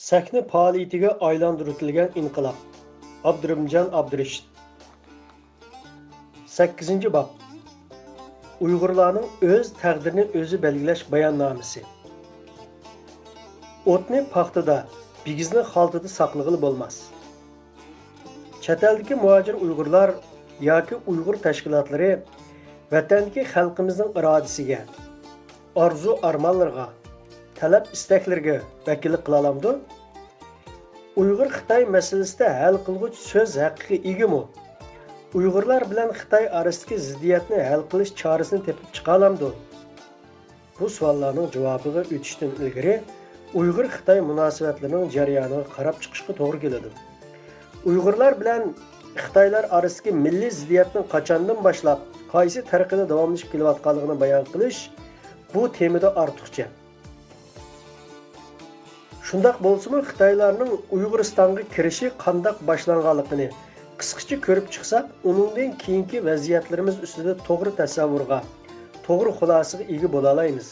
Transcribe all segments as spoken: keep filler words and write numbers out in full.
سەھنە پائالىيىتىگە ئايلاندۇرۇۋېتىلگەن ئىنقىلاب. ئابدۇرېھىمجان ئابدۇرېشىت. سەككىزىنچى باب. ئۇيغۇرلارنىڭ ئۆز تەقدىرىنى ئۆزى بەلگىلەش باياننامىسى. ئوتنى پاختىدا، بىگىزنى خالتىدا ساقلىغىلى بولماس. چەت ئەلدىكى مۇھاجىر ئۇيغۇرلار ياكى ئۇيغۇر تەشكىلاتلىرى ۋەتەندىكى خەلقىمىزنىڭ ئىرادىسىگە، ئارزۇ-ئارمانلىرىغا، تەلەپ-ئىستەكلىرىگە ۋەكىللىك قىلالامدۇ؟ ئۇيغۇر-خىتاي مەسىلىسىدە ھەل قىلغۇچ سۆز ھەققىگە ئىگىمۇ؟ ئۇيغۇرلار بىلەن خىتاي ئارىسىدىكى زىددىيەتنى ھەل قىلىش چارىسىنى تېپىپ چىقالامدۇ؟ بۇ سوئاللارنىڭ جاۋابىغا ئۆتۈشتىن ئىلگىرى ئۇيغۇر-خىتاي مۇناسىۋەتلىرىنىڭ جەريانىغا قاراپ چىقىشقا توغرا كېلىدۇ. ئۇيغۇرلار بىلەن خىتايلار ئارىسىدىكى مىللىي زىددىيەتنىڭ قاچاندىن باشلاپ قايسى تەرىقىدە داۋاملىشىپ كېلىۋاتقانلىقىنى بايان قىلىش بۇ تېمىدا ئارتۇقچە. شۇنداق بولسىمۇ، خىتايلارنىڭ ئۇيغۇرىستانغا كىرىشى قانداق باشلانغانلىقىنى قىسقىچە كۆرۈپ چىقساق، ئۇنىڭدىن كېيىنكى ۋەزىيەتلىرىمىز ئۈستىدە توغرا تەسەۋۋۇرغا، توغرا خۇلاسىگە ئىگە بولالايمىز.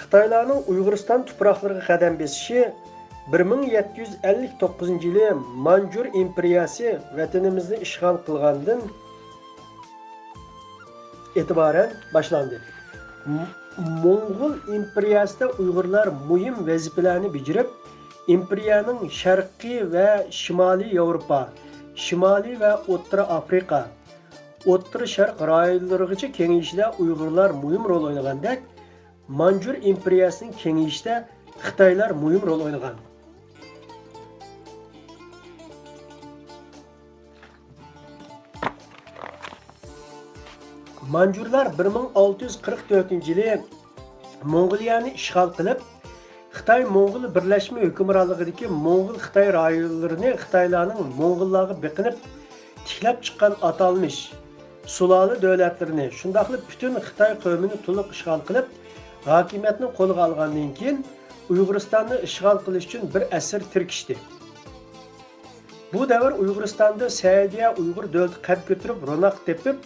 خىتايلارنىڭ ئۇيغۇرىستان تۇپراقلىرىغا قەدەم بېسىشى بىر مىڭ يەتتە يۈز ئەللىك توققۇزىنچى يىلى مانجۇر ئىمپېرىيەسى ۋەتىنىمىزنى ئىشغال قىلغاندىن ئېتىبارەن باشلاندى. م-، موڭغۇل ئىمپېرىيەسىدە ئۇيغۇرلار مۇھىم ۋەزىپىلەرنى بېجىرىپ، ئىمپېرىيەنىڭ شەرقىي ۋە شىمالىي ياۋروپا، شىمالىي ۋە ئوتتۇرا ئافرىقا، ئوتتۇرا شەرق رايونلىرىغىچە كېڭىيىشىدە ئۇيغۇرلار مۇھىم رول ئوينىغاندەك، مانجۇر ئىمپېرىيەسىنىڭ كېڭىيىشىدە خىتايلار مۇھىم رول ئوينىغان. مانجۇرلار بىر مىڭ ئالتە يۈز قىرىق تۆتىنچى يىلى موڭغۇلىيەنى ئىشغال قىلىپ، خىتاي موڭغۇل بىرلەشمە ھۆكۈمرانلىقىدىكى موڭغۇل خىتاي رايونلىرىنى خىتايلارنىڭ موڭغۇللارغا بېقىنىپ تىكلەپ چىققان ئاتالمىش سۇلالە دۆلەتلىرىنى، شۇنداقلا پۈتۈن خىتاي قەۋمىنى تولۇق ئىشغال قىلىپ، ھاكىمىيەتنى قولىغا ئالغاندىن كېيىن، ئۇيغۇرىستاننى ئىشغال قىلىش ئۈچۈن بىر ئەسىر تىركىشتى. بۇ دەۋر ئۇيغۇرىستاندا سەئىدىيە ئۇيغۇر دۆلىتى قەد كۆتۈرۈپ، روناق تېپىپ،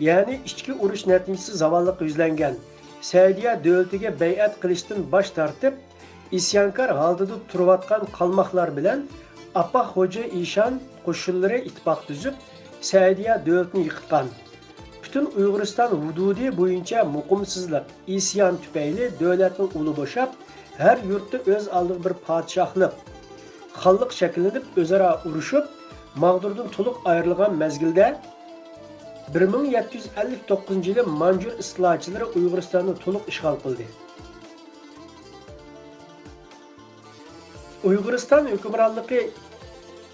يەنى ئىچكى ئۇرۇش نەتىجىسى زاۋاللىققا يۈزلەنگەن سەئىدىيە دۆلىتىگە بەيئەت قىلىشتىن باش تارتىپ، ئىسيانكار ھالىتىدە تۇرۇۋاتقان قالماقلار بىلەن ئاپاق خوجا ئىشان قوشۇنلىرى ئىتتىپاق تۈزۈپ، سەئىدىيە دۆلىتىنى يىقىتقان. پۈتۈن ئۇيغۇرىستان ھۇدۇدى بويىچە مۇقىمسىزلىق، ئىسيان تۈپەيلى دۆلەتنىڭ ئۇلى بوشاپ، ھەر يۇرتتا ئۆز ئالدىغا بىر پادىشاھلىق، خانلىق شەكىللىنىپ، ئۆزئارا ئۇرۇشۇپ، ماغدۇردىن تولۇق ئايرىلغان مەزگىلدە، بىر مىڭ يەتتە يۈز ئەللىك توققۇزىنچى يىلى مانجۇر ئىستىلاچىلىرى ئۇيغۇرىستاننى تولۇق ئىشغال قىلدى. ئۇيغۇرىستان ھۆكۈمرانلىقى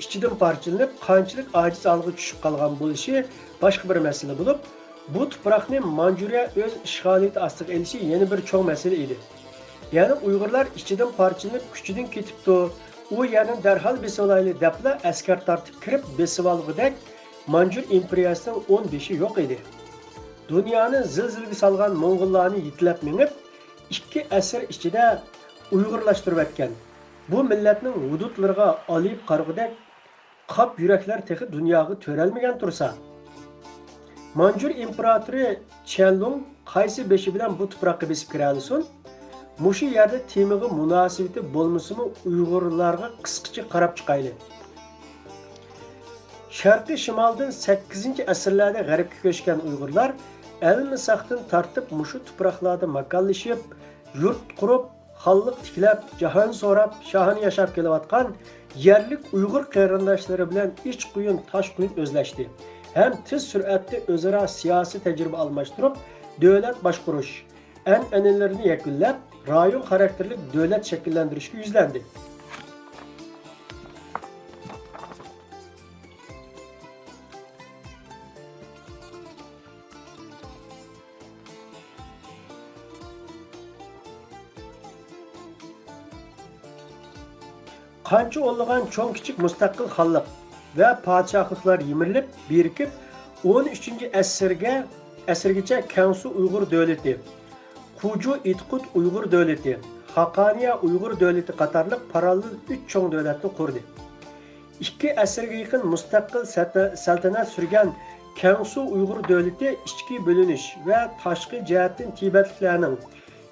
ئىچىدىن پارچىلىنىپ، قانچىلىك ئاجىز ھالغا چۈشۈپ قالغان بولۇشى باشقا بىر مەسىلە بولۇپ، بۇ تۇپراقنى مانجۇرىيە ئۆز ئىشغالىيىتى ئاستىغا ئېلىشى يەنە بىر چوڭ مەسىلە ئىدى. يەنى ئۇيغۇرلار ئىچىدىن پارچىلىنىپ، كۈچىدىن كېتىپتۇ، ئۇ يەرنى دەرھال بېسىۋالايلى دەپلا ئەسكەر تارتىپ كىرىپ بېسىۋالغۇدەك مانجۇر ئىمپېرىيەسىنىڭ ئون بېشى يوق ئىدى. دۇنيانى زىلزىلىگە سالغان موڭغۇللارنى يېتىلەپ مېڭىپ، ئىككى ئەسىر ئىچىدە ئۇيغۇرلاشتۇرۇۋەتكەن بۇ مىللەتنىڭ ھۇدۇدلىرىغا ئالىيىپ قارىغۇدەك قاپ يۈرەكلەر تېخى دۇنياغا تۆرەلمىگەن تۇرسا، مانجۇر ئىمپېراتورى چيەنلۇڭ قايسى بېشى بىلەن بۇ تۇپراققا بېسىپ كىرەلىسۇن؟ مۇشۇ يەردە تېمىغا مۇناسىۋىتى بولمىسىمۇ، ئۇيغۇرلارغا قىسقىچە قاراپ چىقايلى. شەرقىي شىمالدىن سەككىزىنچى ئەسىرلەردە غەربكە كۆچكەن ئۇيغۇرلار ئەلمىساقتىن تارتىپ مۇشۇ تۇپراقلاردا ماكانلىشىپ، يۇرت قۇرۇپ، خانلىق تىكلەپ، جاھان سوراپ، شاھانە ياشاپ كېلىۋاتقان يەرلىك ئۇيغۇر قېرىنداشلىرى بىلەن ئىچ قۇيۇن، تاش قۇيۇن ئۆزلەشتى ھەم تېز سۈرئەتتە ئۆزئارا سىياسىي تەجرىبە ئالماشتۇرۇپ، دۆلەت باشقۇرۇش ئەنئەنىلىرىنى يەكۈنلەپ، رايون خاراكتېرلىك دۆلەت شەكىللەندۈرۈشكە يۈزلەندى. قانچە ئونلىغان چوڭ-كىچىك مۇستەقىل خانلىق ۋە پادىشاھلىقلار يىمىرىلىپ، بىرىكىپ، ئون ئۈچىنچى ئەسىرگە، ئەسىرگىچە كەڭسۇ ئۇيغۇر دۆلىتى، قۇجۇ ئىتقۇت ئۇيغۇر دۆلىتى، خاقانىيە ئۇيغۇر دۆلىتى قاتارلىق پاراللېل ئۈچ چوڭ دۆلەتنى قۇردى. ئىككى ئەسىرگە يېقىن مۇستەقىل سەت-، سەلتەنەت سۈرگەن كەڭسۇ ئۇيغۇر دۆلىتى ئىچكى بۆلۈنۈش ۋە تاشقى جەھەتتىن تىبەتلىكلەرنىڭ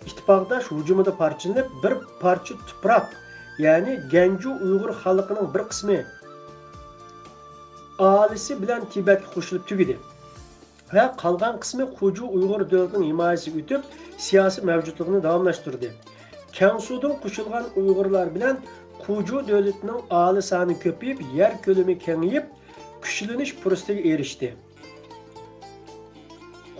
ئىتتىپاقداش ھۇجۇمىدا پارچىلىنىپ، بىر پارچە تۇپراق، يەنى گەنجۇ ئۇيغۇر خانلىقىنىڭ بىر قىسمى ئاھالىسى بىلەن تىبەتكە قوشۇلۇپ تۈگىدى ۋە قالغان قىسمى قۇجۇ ئۇيغۇر دۆلىتىنىڭ ھىمايىسىگە ئۆتۈپ، سىياسىي مەۋجۇتلۇقىنى داۋاملاشتۇردى. كەڭسۇدىن قوشۇلغان ئۇيغۇرلار بىلەن قۇجۇ دۆلىتىنىڭ ئاھالە سانى كۆپىيىپ، يەر كۆلىمى كېڭىيىپ، كۈچلىنىش پۇرسىتىگە ئېرىشتى.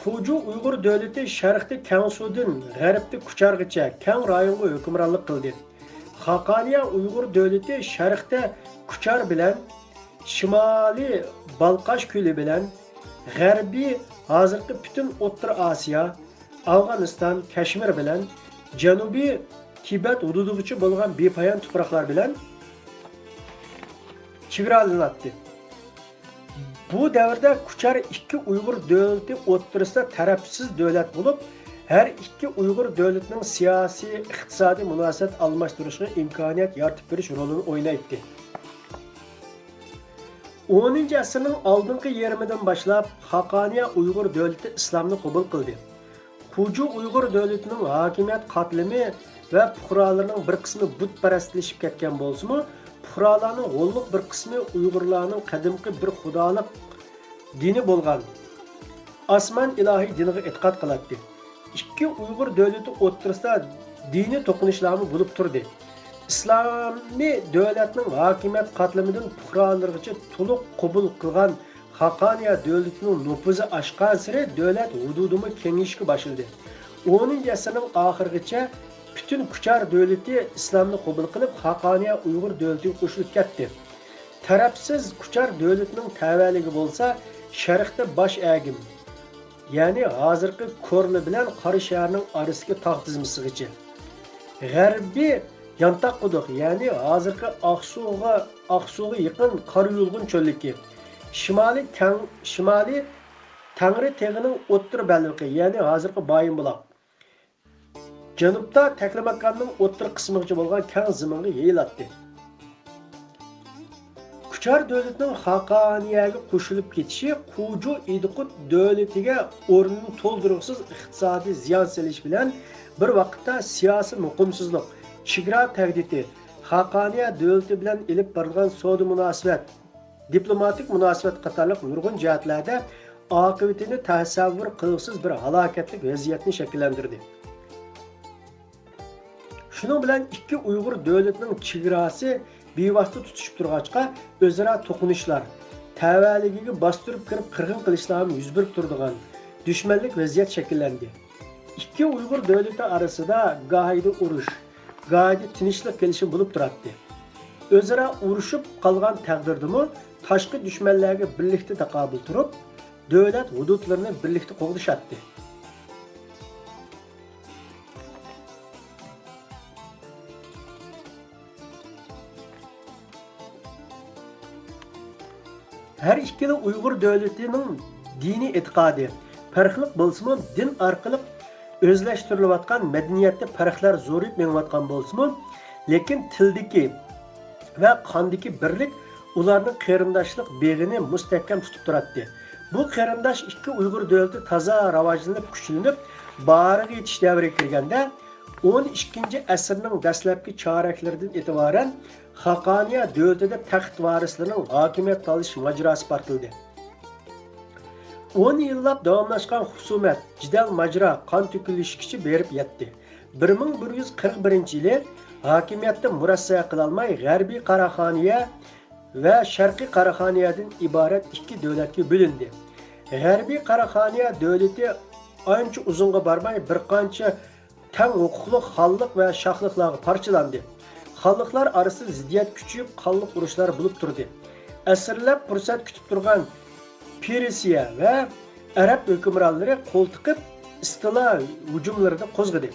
قۇجۇ ئۇيغۇر دۆلىتى شەرقتە كەڭسۇدىن، غەربتە كۇچارغىچە كەڭ رايونغا ھۆكۈمرانلىق قىلدى. خاقانىيە ئۇيغۇر دۆلىتى شەرقتە كۇچار بىلەن، شىمالىي بالقاش كۆلى بىلەن، غەربىي، ھازىرقى پۈتۈن ئوتتۇرا ئاسىيا، ئافغانىستان، كەشمىر بىلەن، جەنۇبىي تىبەت ھۇدۇدىغىچە بولغان بىپايان تۇپراقلار بىلەن چېگرالىناتتى. بۇ دەۋردە كۇچار ئىككى ئۇيغۇر دۆلىتى ئوتتۇرىسىدا تەرەپسىز دۆلەت بولۇپ، ھەر ئىككى ئۇيغۇر دۆلىتىنىڭ سىياسىي، ئىقتىسادىي مۇناسىۋەت ئالماشتۇرۇشىغا ئىمكانىيەت يارىتىپ بېرىش رولىنى ئوينايتتى. ئونىنچى ئەسىرنىڭ ئالدىنقى يېرىمىدىن باشلاپ، خاقانىيە ئۇيغۇر دۆلىتى ئىسلامنى قوبۇل قىلدى. خۇجۇ ئۇيغۇر دۆلىتىنىڭ ھاكىمىيەت قاتلىمى ۋە پۇقرالىرىنىڭ بىر قىسمى بۇتپەرەسلىشىپ كەتكەن بولسىمۇ، پۇقرالارنىڭ غوللۇق بىر قىسمى ئۇيغۇرلارنىڭ قەدىمكى بىر خۇدالىق دىنى بولغان ئاسمان ئىلاھى دىنىغا ئېتىقاد قىلاتتى. ئىككى ئۇيغۇر دۆلىتى ئوتتۇرىسىدا دىنىي توقۇنۇشلارمۇ بولۇپ تۇردى. ئىسلامىي دۆلەتنىڭ ھاكىمىيەت قاتلىمىدىن پۇقرالىرىغىچە تولۇق قوبۇل قىلغان خاقانىيە دۆلىتىنىڭ نوپۇزى ئاشقانسېرى دۆلەت ھۇدۇدىمۇ كېڭىيىشكە باشلىدى. ئونىنچى ئەسىرنىڭ ئاخىرىغىچە پۈتۈن كۇچار دۆلىتى ئىسلامنى قوبۇل قىلىپ، خاقانىيە ئۇيغۇر دۆلىتىگە قوشۇلۇپ كەتتى. تەرەپسىز كۇچار دۆلىتىنىڭ تەۋەلىكى بولسا شەرقتە باش ئەگىم، يەنى ھازىرقى كورلا بىلەن قاراشەھەرنىڭ ئارىسىدىكى تاغ تىزمىسىغىچە، غەربىي يانتاق قۇدۇق، يەنى ھازىرقى ئاقسۇغا، ئاقسۇغا يېقىن قارا يۇلغۇن چۆللۈكى، شىمالىي تەڭ-، شىمالىي تەڭرى تېغىنىڭ ئوتتۇرا بەلبېقى، يەنى ھازىرقى بايىنبۇلاق، جەنۇبتا تەكلىماكاننىڭ ئوتتۇرا قىسمىغىچە بولغان كەڭ زېمىنغا يېيىلاتتى. كۇچار دۆلىتىنىڭ خاقانىيەگە قوشۇلۇپ كېتىشى قۇجۇ ئىدىقۇت دۆلىتىگە ئورنىنى تولدۇرغۇسىز ئىقتىسادىي زىيان سېلىش بىلەن بىر ۋاقىتتا سىياسىي مۇقىمسىزلىق، چېگرا تەھدىتى، خاقانىيە دۆلىتى بىلەن ئېلىپ بارىدىغان سودا مۇناسىۋەت، دىپلوماتىك مۇناسىۋەت قاتارلىق نۇرغۇن جەھەتلەردە ئاقىۋىتىنى تەسەۋۋۇر قىلغۇسىز بىر ھالاكەتلىك ۋەزىيەتنى شەكىللەندۈردى. شۇنىڭ بىلەن ئىككى ئۇيغۇر دۆلىتىنىڭ چېگراسى بىۋاسىتە تۇتىشىپ تۇرغاچقا، ئۆزئارا توقۇنۇشلار، تەۋەلىكىگە باستۇرۇپ كىرىپ قىرغىن قىلىشلارمۇ يۈز بېرىپ تۇرىدىغان دۈشمەنلىك ۋەزىيەت شەكىللەندى. ئىككى ئۇيغۇر دۆلىتى ئارىسىدا گاھىدا ئۇرۇش، گاھىدا تىنچلىق كېلىشىم بولۇپ تۇراتتى. ئۆزئارا ئۇرۇشۇپ قالغان تەقدىردىمۇ، تاشقى دۈشمەنلەرگە بىرلىكتە تاقابىل تۇرۇپ، دۆلەت ھۇدۇدلىرىنى بىرلىكتە قوغدىشاتتى. ھەر ئىككىلا ئۇيغۇر دۆلىتىنىڭ دىنىي ئېتىقادى پەرقلىق بولسىمۇ، دىن ئارقىلىق ئۆزلەشتۈرۈلۈۋاتقان مەدەنىيەتتە پەرقلەر زورىيىپ مېڭىۋاتقان بولسىمۇ، لېكىن تىلدىكى ۋە قاندىكى بىرلىك ئۇلارنىڭ قېرىنداشلىق بېغىنى مۇستەھكەم تۇتۇپ تۇراتتى. بۇ قېرىنداش ئىككى ئۇيغۇر دۆلىتى تازا راۋاجلىنىپ، كۈچلىنىپ، بارىغا يېتىش دەۋرىگە كىرگەندە، ئون ئىككىنچى ئەسىرنىڭ دەسلەپكى چارەكلىرىدىن ئېتىبارەن خاقانىيە دۆلىتىدە تەخت ۋارىسلىرىنىڭ ھاكىمىيەت تالىشىش ماجىراسى پارتلىدى. ئون يىللاپ داۋاملاشقان خۇسۇمەت، جېدەل ماجىرا قان تۆكۈلۈشكىچە بېرىپ يەتتى. بىر مىڭ بىر يۈز قىرىق بىرىنچى يىلى ھاكىمىيەتتە مۇرەسسە قىلالماي، غەربىي قاراخانىيە ۋە شەرقىي قاراخانىيەدىن ئىبارەت ئىككى دۆلەتكە بۆلۈندى. غەربىي قاراخانىيە دۆلىتى ئانچە ئۇزۇنغا بارماي، بىر قانچە تەڭ ھوقۇقلۇق خانلىق ۋە شاھلىقلارغا پارچىلاندى. خانلىقلار ئارىسىدا زىددىيەت كۈچىيىپ، قانلىق ئۇرۇشلار بولۇپ تۇردى. ئەسىرلەپ پۇرسەت كۈتۈپ تۇرغان پېرسىيە ۋە ئەرەب ھۆكۈمرانلىرى قول تىقىپ، ئىستىلا ھۇجۇملىرىنى قوزغىدى.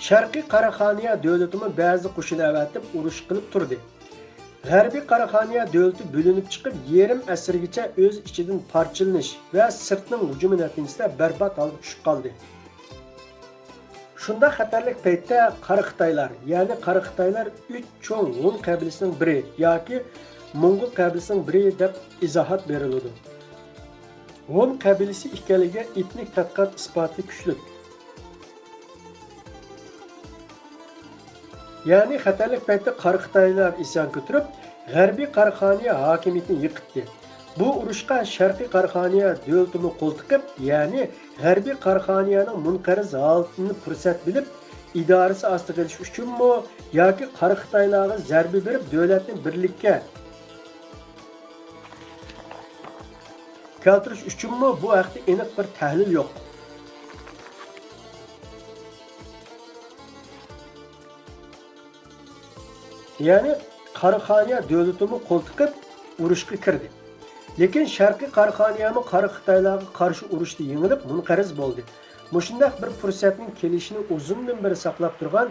شەرقىي قاراخانىيە دۆلىتىمۇ بەزى قوشۇن ئەۋەتىپ، ئۇرۇش قىلىپ تۇردى. غەربىي قاراخانىيە دۆلىتى بۆلۈنۈپ چىقىپ، يېرىم ئەسىرگىچە ئۆز ئىچىدىن پارچىلىنىش ۋە سىرتنىڭ ھۇجۇمى نەتىجىسىدە بەربات ھالغا چۈشۈپ قالدى. شۇنداق خەتەرلىك پەيتتە قارا خىتايلار، يەنى قارا خىتايلار ئۈچ چوڭ ھون قەبىلىسىنىڭ بىرى ياكى موڭغۇل قەبىلىسىنىڭ بىرى دەپ ئىزاھات بېرىلىدۇ. ھون قەبىلىسى ئىكەنلىكىگە ئېتنىك تەتقىقات ئىسپاتى كۈچلۈك. يەنى خەتەرلىك پەيتتە قارا خىتايلار ئىسيان كۆتۈرۈپ، غەربىي قاراخانىيە ھاكىمىيىتىنى يىقىتتى. بۇ ئۇرۇشقا شەرقىي قاراخانىيە دۆلىتىمۇ قول تىقىپ، يەنى غەربىي قاراخانىيەنىڭ مۇنقەرز ھالىتىنى پۇرسەت بىلىپ، ئىدارىسى ئاستىغا ئېلىش ئۈچۈنمۇ ياكى قارا خىتايلارغا زەربە بېرىپ، دۆلەتنى بىرلىككە كەلتۈرۈش ئۈچۈنمۇ، بۇ ھەقتە ئېنىق بىر تەھلىل يوق. يەنى قاراخانىيە دۆلىتىمۇ قول تىقىپ ئۇرۇشقا كىردى. لېكىن شەرقىي قاراخانىيەمۇ قارا خىتايلارغا قارشى ئۇرۇشتا يېڭىلىپ مۇنقەرز بولدى. مۇشۇنداق بىر پۇرسەتنىڭ كېلىشىنى ئۇزۇندىن بېرى ساقلاپ تۇرغان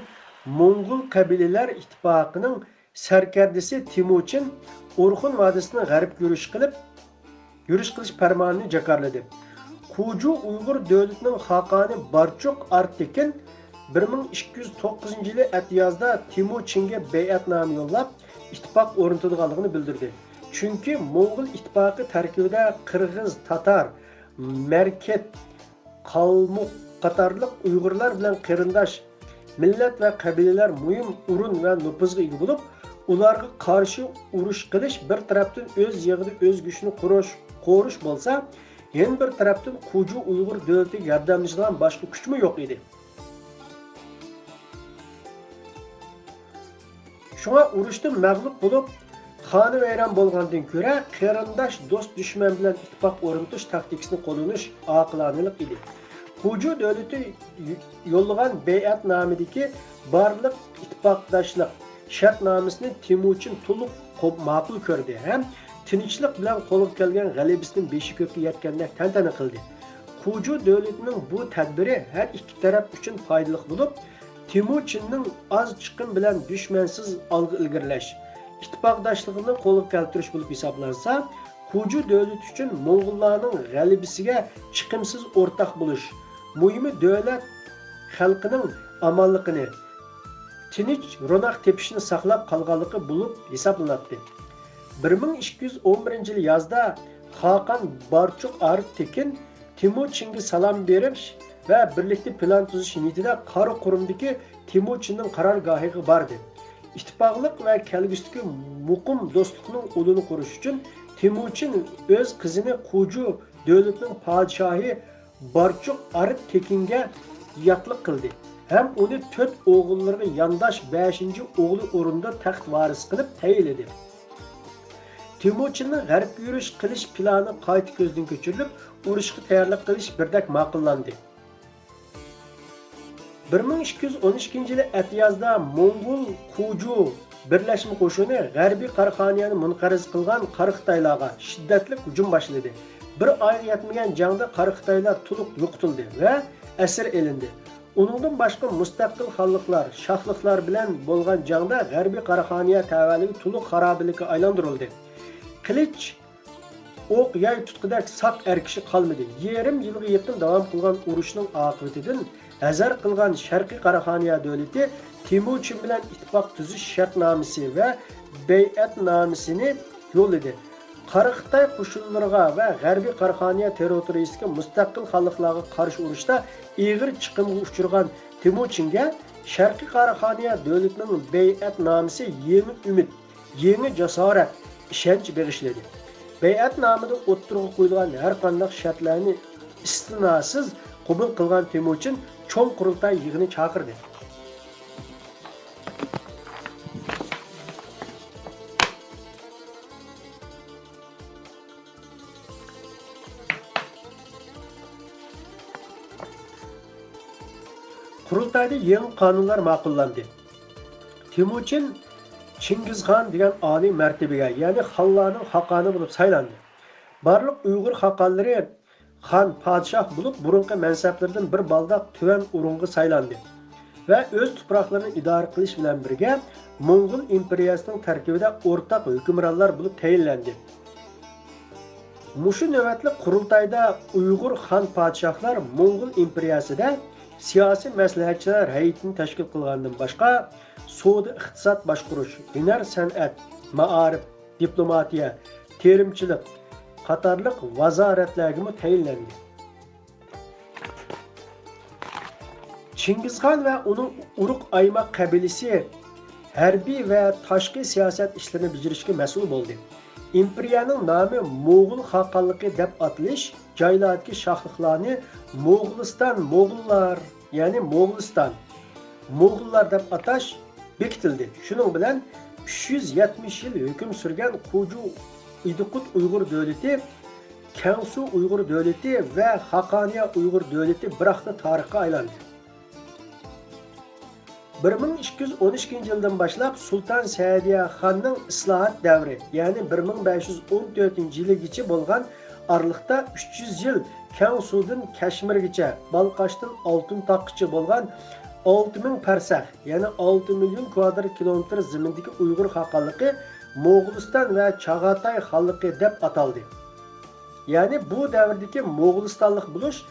موڭغۇل قەبىلىلەر ئىتتىپاقىنىڭ سەركەردىسى تېمۇچىن ئورخۇن ۋادىسىنى غەربكە يۈرۈش قىلىپ، يۈرۈش قىلىش پەرمانىنى جاكارلىدى. قۇجۇ ئۇيغۇر دۆلىتىنىڭ خاقانى بارچۇق ئارتېكىن بىر مىڭ ئىككى يۈز توققۇزىنچى يىلى ئەتىيازدا تېمۇچىنگە بەيئەتنامە يوللاپ، ئىتتىپاق ئورنىتىدىغانلىقىنى بىلدۈردى. چۈنكى موڭغۇل ئىتتىپاقى تەركىبىدە قىرغىز، تاتار، مەركەت، قالمۇق قاتارلىق ئۇيغۇرلار بىلەن قېرىنداش مىللەت ۋە قەبىلىلەر مۇھىم ئورۇن ۋە نوپۇزغا ئىگە بولۇپ، ئۇلارغا قارشى ئۇرۇش قىلىش بىر تەرەپتىن ئۆز يېغىدا ئۆز گۆشىنى قورۇش، قورۇش بولسا، يەنە بىر تەرەپتىن قۇجۇ ئۇيغۇر دۆلىتىگە ياردەملىشىدىغان باشقا كۈچمۇ يوق ئىدى. شۇڭا ئۇرۇشتا مەغلۇپ بولۇپ، خانىۋەيران بولغاندىن كۆرە، قېرىنداش، دوست، دۈشمەن بىلەن ئىتتىپاق ئورنىتىش تاكتىكىسىنى قوللىنىش ئاقىلانىلىق ئىدى. قۇجۇ دۆلىتى يوللىغان بەيئەتنامىدىكى بارلىق ئىتتىپاقداشلىق شەرتنامىسىنى تېمۇچىن تولۇق قوب-، ماقۇل كۆردى ھەم تىنچلىق بىلەن قولغا كەلگەن غەلىبىسىنى بېشى كۆككە يەتكەندەك تەنتەنە قىلدى. قۇجۇ دۆلىتىنىڭ بۇ تەدبىرى ھەر ئىككى تەرەپ ئۈچۈن پايدىلىق بولۇپ، تېمۇچىننىڭ ئاز چىقىم بىلەن دۈشمەنسىز ئالغا ئىلگىرىلەش، ئىتتىپاقداشلىقىنى قولغا كەلتۈرۈش بولۇپ ھېسابلانسا، قۇجۇ دۆلىتى ئۈچۈن موڭغۇللارنىڭ غەلىبىسىگە چىقىمسىز ئورتاق بولۇش، مۇھىمى دۆلەت خەلقىنىڭ ئامانلىقىنى، تىنچ، روناق تېپىشىنى ساقلاپ قالغانلىقى بولۇپ ھېسابلىناتتى. بىر مىڭ ئىككى يۈز ئون بىرىنچى يىل يازدا خاقان بارچۇق ئارتېكىن تېمۇچىنگە سالام بېرىش ۋە بىرلىكتە پىلان تۈزۈش نىيىتىدە قاراقۇرۇمدىكى تېمۇچىننىڭ قارارگاھىغا باردى. ئىتتىپاقلىق ۋە كەلگۈسىدىكى مۇقىم دوستلۇقنىڭ ئۇلىنى قۇرۇش ئۈچۈن تېمۇچىن ئۆز قىزىنى قۇجۇ دۆلىتىنىڭ پادىشاھى بارچۇق ئارتېكىنگە ياتلىق قىلدى ھەم ئۇنى تۆت ئوغۇللىرىغا يانداش بەشىنچى ئوغلى ئورنىدا تەخت ۋارىسى قىلىپ تەيىنلىدى. تېمۇچىننىڭ غەربكە يۈرۈش قىلىش پىلانى قايتا كۆزدىن كەچۈرۈلۈپ، ئۇرۇشقا تەييارلىق قىلىش بىردەك ماقۇللاندى. بىر مىڭ ئىككى يۈز ئون ئىككىنچى يىلى ئەتىيازدا موڭغۇل قۇجۇ بىرلەشمە قوشۇنى غەربىي قاراخانىيەنى مۇنقەرز قىلغان قارا خىتايلارغا شىددەتلىك ھۇجۇم باشلىدى. بىر ئايغا يەتمىگەن جەڭدە قارا خىتايلار تولۇق يوقىتىلدى ۋە ئەسىر ئېلىندى. ئۇنىڭدىن باشقا مۇستەقىل خانلىقلار، شاھلىقلار بىلەن بولغان جەڭدە غەربىي قاراخانىيە تەۋەلىكى تولۇق خارابىلىككە ئايلاندۇرۇلدى. قىلىچ، ئوق، ياي تۇتقۇدەك ساق ئەر كىشى قالمىدى. يېرىم يىلغا يېقىن داۋام قىلغان ئۇرۇشنىڭ ئاقىۋىتىدىن ھەزەر قىلغان شەرقىي قاراخانىيە دۆلىتى تېمۇچىن بىلەن ئىتتىپاق تۈزۈش شەرتنامىسى ۋە بەيئەتنامىسىنى يوللىدى. قارا خىتاي قوشۇنلىرىغا ۋە غەربىي قاراخانىيە تېررىتورىيىسىدىكى مۇستەقىل خانلىقلارغا قارشى ئۇرۇشتا ئېغىر چىقىمغا ئۇچرىغان تېمۇچىنگە شەرقىي قاراخانىيە دۆلىتىنىڭ بەيئەتنامىسى يېڭى ئۈمىد، يېڭى جاسارەت، ئىشەنچ بېغىشلىدى. بەيئەتنامىدە ئوتتۇرىغا قويۇلغان ھەرقانداق شەرتلەرنى ئىستىناسىز قوبۇل قىلغان تېمۇچىن چوڭ قۇرۇلتاي يىغىنى چاقىردى. قۇرۇلتايدا يېڭى قانۇنلار ماقۇللاندى. تېمۇچىن چىڭگىزخان دېگەن ئالىي مەرتىۋىگە، يەنى خانلارنىڭ خاقانى بولۇپ سايلاندى. بارلىق ئۇيغۇر خاقانلىرى خان، پادىشاھ بولۇپ، بۇرۇنقى مەنسەپلىرىدىن بىر بالداق تۆۋەن ئورۇنغا سايلاندى ۋە ئۆز تۇپراقلىرىنى ئىدارە قىلىش بىلەن بىرگە، موڭغۇل ئىمپېرىيەسىنىڭ تەركىبىدە ئورتاق ھۆكۈمرانلار بولۇپ تەيىنلەندى. مۇشۇ نۆۋەتلىك قۇرۇلتايدا ئۇيغۇر خان پادىشاھلار موڭغۇل ئىمپېرىيەسىدە سىياسىي مەسلىھەتچىلەر ھەيئىتىنى تەشكىل قىلغاندىن باشقا، سودا، ئىقتىساد باشقۇرۇش، ھۈنەر، سەنئەت، مائارىپ، دىپلوماتىيە، تېرىمچىلىق قاتارلىق ۋازارەتلەرگىمۇ تەيىنلەندى. چىڭگىزخان ۋە ئۇنىڭ ئۇرۇق ئايماق قەبىلىسى ھەربىي ۋە تاشقى سىياسەت ئىشلىرىنى بېجىرىشكە مەسئۇل بولدى. ئىمپېرىيەنىڭ نامى موغۇل خاقانلىقى دەپ ئاتىلىش جايلاردىكى شاھلىقلارنى موغۇلىستان موغۇللار، يەنى موغۇلىستان موغۇللار دەپ ئاتاش بېكىتىلدى. شۇنىڭ بىلەن ئۈچ يۈز يەتمىش يىل ھۆكۈم سۈرگەن قۇجۇ ئىدىقۇت ئۇيغۇر دۆلىتى، كەڭسۇ ئۇيغۇر دۆلىتى ۋە خاقانىيە ئۇيغۇر دۆلىتى بىراقلا تارىخقا ئايلاندى. بىر مىڭ ئىككى يۈز ئون ئىككىنچى يىلدىن باشلاپ سۇلتان سەئىدىيە خاننىڭ ئىسلاھات دەۋرى، يەنى بىر مىڭ بەش يۈز ئون تۆتىنچى يىلىگىچە بولغان ئارىلىقتا ئۈچ يۈز يىل كەڭسۇدىن كەشمىرگىچە، بالقاشتىن ئالتۇن تاغقىچە بولغان ئالتە مىڭ پەرسەخ، يەنى ئالتە مىليون كۋادرات كىلومېتىر زېمىندىكى ئۇيغۇر خاقانلىقى موغۇلىستان ۋە چاغاتاي خانلىقى دەپ ئاتالدى. يەنى بۇ دەۋردىكى موغۇلىستانلىق بولۇش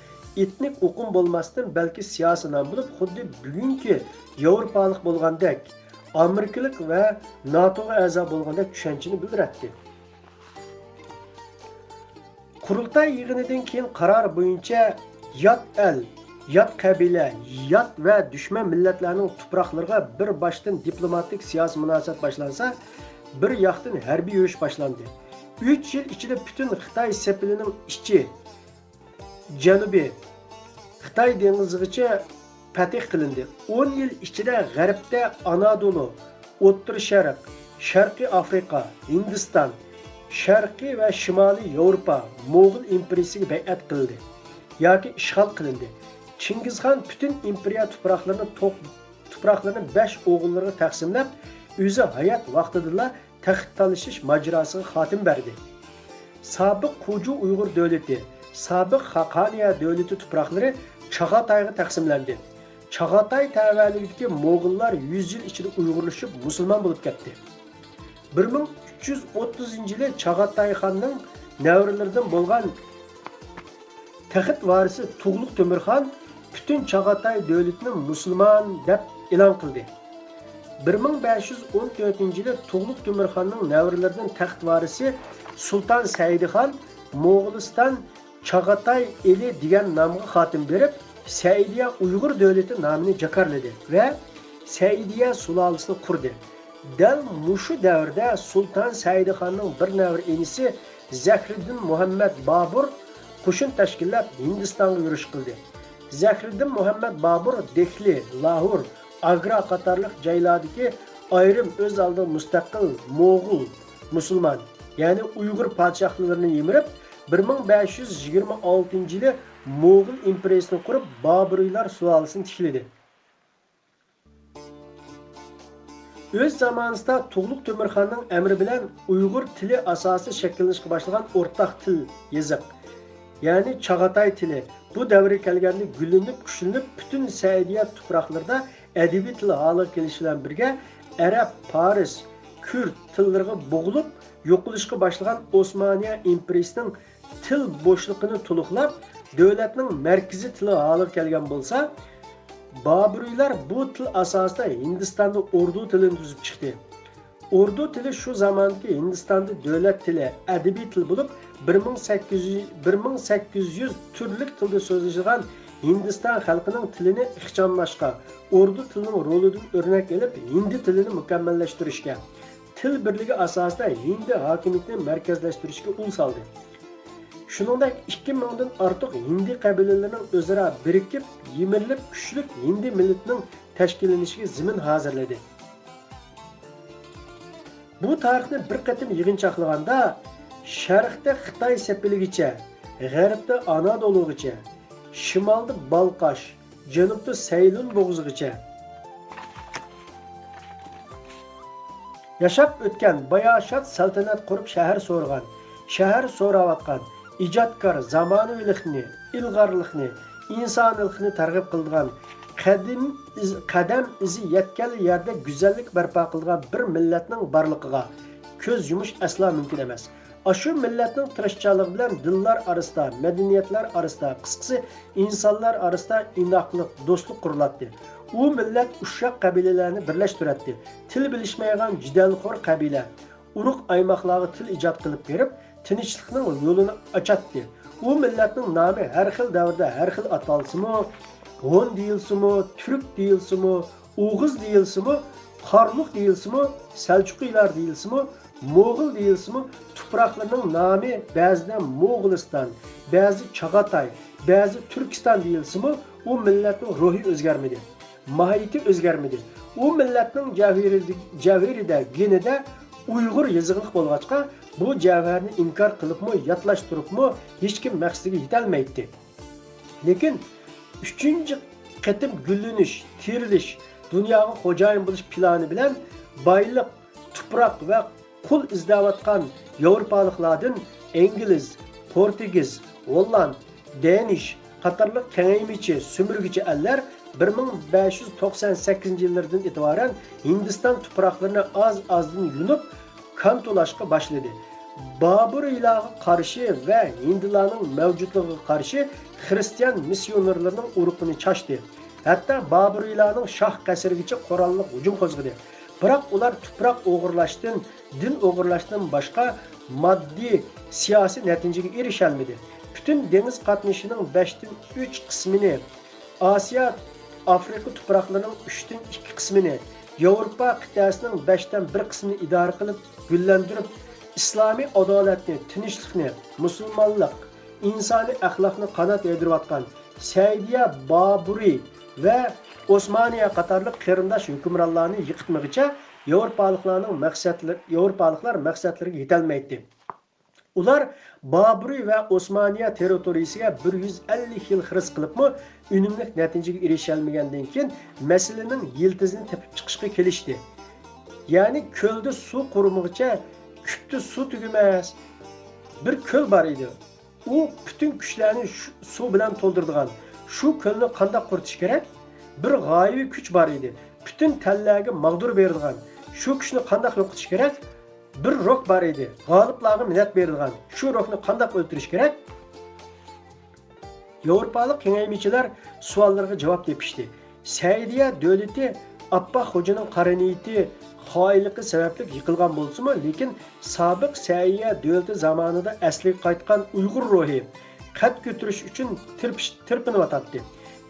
ئېتنىك ئۇقۇم بولماستىن، بەلكى سىياسىي نام بولۇپ، خۇددى بۈگۈنكى ياۋروپالىق بولغاندەك، ئامېرىكىلىق ۋە ناتوغا ئەزا بولغاندەك چۈشەنچىنى بىلدۈرەتتى. قۇرۇلتاي يىغىنىدىن كېيىن قارار بويىچە يات ئەل، يات قەبىلە، يات ۋە دۈشمەن مىللەتلەرنىڭ تۇپراقلىرىغا بىر باشتىن دىپلوماتىك سىياسىي مۇناسىۋەت باشلانسا، بىر ياقتىن ھەربىي يۈرۈش باشلاندى. ئۈچ يىل ئىچىدە پۈتۈن خىتاي سېپىلىنىڭ ئىچى، جەنۇبى، خىتاي دېڭىزىغىچە پەتھ قىلىندى. ئون يىل ئىچىدە غەربتە ئانادولۇ، ئوتتۇرا شەرق، شەرقىي ئافرىقا، ھىندىستان، شەرقىي ۋە شىمالىي ياۋروپا موغۇل ئىمپېرىيىسىگە بەيئەت قىلىندى ياكى ئىشغال قىلىندى. چىڭگىزخان پۈتۈن ئىمپېرىيە تۇپراقلىرىنى توق-، تۇپراقلىرىنى بەش ئوغۇللىرىغا تەقسىملەپ، ئۆزى ھايات ۋاقتىدىلا تەخت تالىشىش ماجىراسىغا خاتىمە بەردى. سابىق قۇجۇ ئۇيغۇر دۆلىتى، سابىق خاقانىيە دۆلىتى تۇپراقلىرى چاغاتايغا تەقسىملەندى. چاغاتاي تەۋەلىكىدىكى موغۇللار يۈز يىل ئىچىدە ئۇيغۇرلىشىپ مۇسۇلمان بولۇپ كەتتى. بىر مىڭ ئۈچ يۈز ئوتتۇزىنچى يىلى چاغاتاي خاننىڭ نەۋرىلىرىدىن بولغان تەخت ۋارىسى تۇغلۇق تۆمۈرخان پۈتۈن چاغاتاي دۆلىتىنى مۇسۇلمان دەپ ئېلان قىلدى. بىر مىڭ بەش يۈز ئون تۆتىنچى يىلى تۇغلۇق تۆمۈرخاننىڭ نەۋرىلىرىدىن تەخت ۋارىسى سۇلتان سەئىدىخان موغۇلىستان چاغاتاي ئېلى دېگەن نامغا خاتىمە بېرىپ، سەئىدىيە ئۇيغۇر دۆلىتى نامىنى جاكارلىدى ۋە سەئىدىيە سۇلالىسىنى قۇردى. دەل مۇشۇ دەۋردە سۇلتان سەئىدىخاننىڭ بىر نەۋرە ئىنىسى زەھرىدىن مۇھەممەد بابۇر قوشۇن تەشكىللەپ ھىندىستانغا يۈرۈش قىلدى. زەھرىدىن مۇھەممەد بابۇر دېھلى، لاھور، ئاگرا قاتارلىق جايلاردىكى ئايرىم ئۆز ئالدىغا مۇستەقىل موغۇل، مۇسۇلمان، يەنى ئۇيغۇر پادىشاھلىرىنى يىمىرىپ، بىر مىڭ بەش يۈز يىگىرمە ئالتىنچى يىلى موغۇل ئىمپېرىيىسىنى قۇرۇپ، بابۇرىيلار سۇلالىسىنى تىكلىدى. ئۆز زامانىسىدا تۇغلۇق تۆمۈرخاننىڭ ئەمرى بىلەن ئۇيغۇر تىلى ئاساسىدا شەكىللىنىشكە باشلىغان ئورتاق تىل، يېزىق، يەنى چاغاتاي تىلى بۇ دەۋرگە كەلگەندە گۈللىنىپ، كۈچلىنىپ، پۈتۈن سەئىدىيە تۇپراقلىرىدا ئەدەبىي تىل ھالىغا كېلىشى بىلەن بىرگە، ئەرەب، پارس، كۈرد تىللىرىغا بوغۇلۇپ، يوقىلىشقا باشلىغان ئوسمانىيە ئىمپېرىيىسىنىڭ تىل بوشلۇقىنى تولۇقلاپ، دۆلەتنىڭ مەركىزىي تىلى ھالىغا كەلگەن بولسا، بابۇرىيلار بۇ تىل ئاساسىدا ھىندىستاندا ئوردۇ تىلىنى تۈزۈپ چىقتى. ئوردۇ تىلى شۇ زاماندىكى ھىندىستاندا دۆلەت تىلى، ئەدەبىي تىل بولۇپ، بىر مىڭ سەككىز يۈز، بىر مىڭ سەككىز يۈز تۈرلۈك تىلدا سۆزلىشىدىغان ھىندىستان خەلقىنىڭ تىلىنى ئىخچاملاشقا، ئوردۇ تىلىنىڭ رولىدىن ئۆرنەك ئېلىپ، ھىندى تىلىنى مۇكەممەللەشتۈرۈشكە، تىل بىرلىكى ئاساسىدا ھىندى ھاكىمىيىتىنى مەركەزلەشتۈرۈشكە ئۇل سالدى. شۇنىڭدەك ئىككى مىڭدىن ئارتۇق ھىندى قەبىلىلىرىنىڭ ئۆزئارا بىرىكىپ، يىمىرىلىپ، كۈچلۈك ھىندى مىللىتىنىڭ تەشكىللىنىشىگە زېمىن ھازىرلىدى. بۇ تارىخنى بىر قېتىم يىغىنچاقلىغاندا، شەرقتە خىتاي سېپىلىگىچە، غەربتە ئانادولۇغىچە، شىمالدا بالقاش، جەنۇبتا سەيلۇن بوغۇزىغىچە ياشاپ ئۆتكەن، باياشات سەلتەنەت قۇرۇپ شەھەر سورىغان، شەھەر سوراۋاتقان، ئىجادكار، زامانىۋىلىقنى، ئىلغارلىقنى، ئىنسانىيلىقنى تەرغىب قىلىدىغان، قەدىم ئىز-، قەدەم ئىزى يەتكەنلا يەردە گۈزەللىك بەرپا قىلىدىغان بىر مىللەتنىڭ بارلىقىغا كۆز يۇمۇش ئەسلا مۇمكىن ئەمەس. ئاشۇ مىللەتنىڭ تىرىشچانلىقى بىلەن دىنلار ئارىسىدا، مەدەنىيەتلەر ئارىسىدا، قىسقىسى، ئىنسانلار ئارىسىدا ئىناقلىق، دوستلۇق قۇرۇلاتتى. ئۇ مىللەت ئۇششاق قەبىلىلەرنى بىرلەشتۈرەتتى. تىل بىلىشمەيدىغان جېدەلخور قەبىلە، ئۇرۇق ئايماقلارغا تىل ئىجاد قىلىپ بېرىپ، تىنچلىقنىڭ يولىنى ئاچاتتى. ئۇ مىللەتنىڭ نامى ھەر خىل دەۋردە ھەر خىل ئاتالسىمۇ، ھون دېيىلسىمۇ، تۈرك دېيىلسىمۇ، ئوغۇز دېيىلسىمۇ، قارلۇق دېيىلسىمۇ، سەلچۇقىلار دېيىلسىمۇ، موغۇل دېيىلسىمۇ، تۇپراقلىرىنىڭ نامى بەزىدە موغۇلىستان، بەزى چاغاتاي، بەزى تۈركىستان دېيىلسىمۇ، ئۇ مىللەتنىڭ روھى ئۆزگەرمىدى، ماھىيىتى ئۆزگەرمىدى. ئۇ مىللەتنىڭ جەۋھىرىدە، جەۋھىرىدە، گېنىدە ئۇيغۇر يېزىقلىق بولغاچقا، بۇ جەۋھەرنى ئىنكار قىلىپمۇ، ياتلاشتۇرۇپمۇ ھېچكىم مەقسىتىگە يېتەلمەيتتى. لېكىن ئۈچىنچى قېتىم گۈللىنىش، تىرىلىش، دۇنياغا خوجايىن بولۇش پىلانى بىلەن بايلىق، تۇپراق ۋە قۇل ئىزدەۋاتقان ياۋروپالىقلاردىن ئىنگلىز، پورتۇگىز، ھوللاند، دېنىش قاتارلىق كېڭەيمىچى، سۈمۈرگىچى ئەللەر بىر مىڭ بەش يۈز توقسان سەككىزىنچى يىللىرىدىن ئېتىبارەن ھىندىستان تۇپراقلىرىنى ئاز-ئازدىن يۇنۇپ، كانتولاشقا باشلىدى. بابۇرىيلارغا قارشى ۋە ھىندىلارنىڭ مەۋجۇتلۇقىغا قارشى خىرىستىيان مىسسىيونېرلىرىنىڭ ئۇرۇقىنى چاچتى. ھەتتا بابۇرىيلارنىڭ شاھ قەسرىگىچە قوراللىق ھۇجۇم قوزغىدى. بىراق ئۇلار تۇپراق ئوغرىلاشتىن، دىن ئوغرىلاشتىن باشقا ماددىي، سىياسىي نەتىجىگە ئېرىشەلمىدى. پۈتۈن دېڭىز قاتنىشىنىڭ بەشتىن ئۈچ قىسمىنى، ئاسىيا، ئافرىقا تۇپراقلىرىنىڭ ئۈچتىن ئىككى قىسمىنى، ياۋروپا قىتئەسىنىڭ بەشتىن بىر قىسمىنى ئىدارە قىلىپ، گۈللەندۈرۈپ، ئىسلامىي ئادالەتنى، تىنچلىقنى، مۇسۇلمانلىق، ئىنسانىي ئەخلاقنى قانات يايدۇرۇۋاتقان سەئىدىيە بابۇرى ۋە ئوسمانىيە قاتارلىق قېرىنداش ھۆكۈمرانلارنى يىقىتمىغىچە ياۋروپالىقلارنىڭ مەقسەتلىرى، ياۋروپالىقلار مەقسەتلىرىگە يېتەلمەيتتى. ئۇلار بابۇرى ۋە ئوسمانىيە تېررىتورىيىسىگە بىر يۈز ئەللىك يىل خىرىس قىلىپمۇ ئۈنۈملۈك نەتىجىگە ئېرىشەلمىگەندىن كېيىن، مەسىلىنىڭ يىلتىزىنى تېپىپ چىقىشقا كېلىشتى. يەنى كۆلدە سۇ قۇرۇمىغىچە كۈپتە سۇ تۈگىمەس. بىر كۆل بار ئىدى. ئۇ پۈتۈن كۈچلەرنى شۇ سۇ بىلەن تولدۇرىدىغان. شۇ كۆلنى قانداق قۇرۇتۇش كېرەك؟ بىر غايىۋى كۈچ بار ئىدى. پۈتۈن تەنلەرگە ماغدۇر بېرىدىغان. شۇ كۈچنى قانداق يوقىتىش كېرەك؟ بىر روھ بار ئىدى، غالىبلارغا مىنەت بېرىدىغان. شۇ روھنى قانداق ئۆلتۈرۈش كېرەك؟ ياۋروپالىق كېڭەيمىچىلەر سوئاللىرىغا جاۋاب تېپىشتى. سەئىدىيە دۆلىتى ئاپپاق خوجىنىڭ قارا نىيىتى، خائىنلىقى سەۋەبلىك يىقىلغان بولسىمۇ، لېكىن سابىق سەئىدىيە دۆلىتى زامانىدا ئەسلىگە قايتقان ئۇيغۇر روھى قەد كۆتۈرۈش ئۈچۈن تىرپىش-، تىرپىنىۋاتاتتى.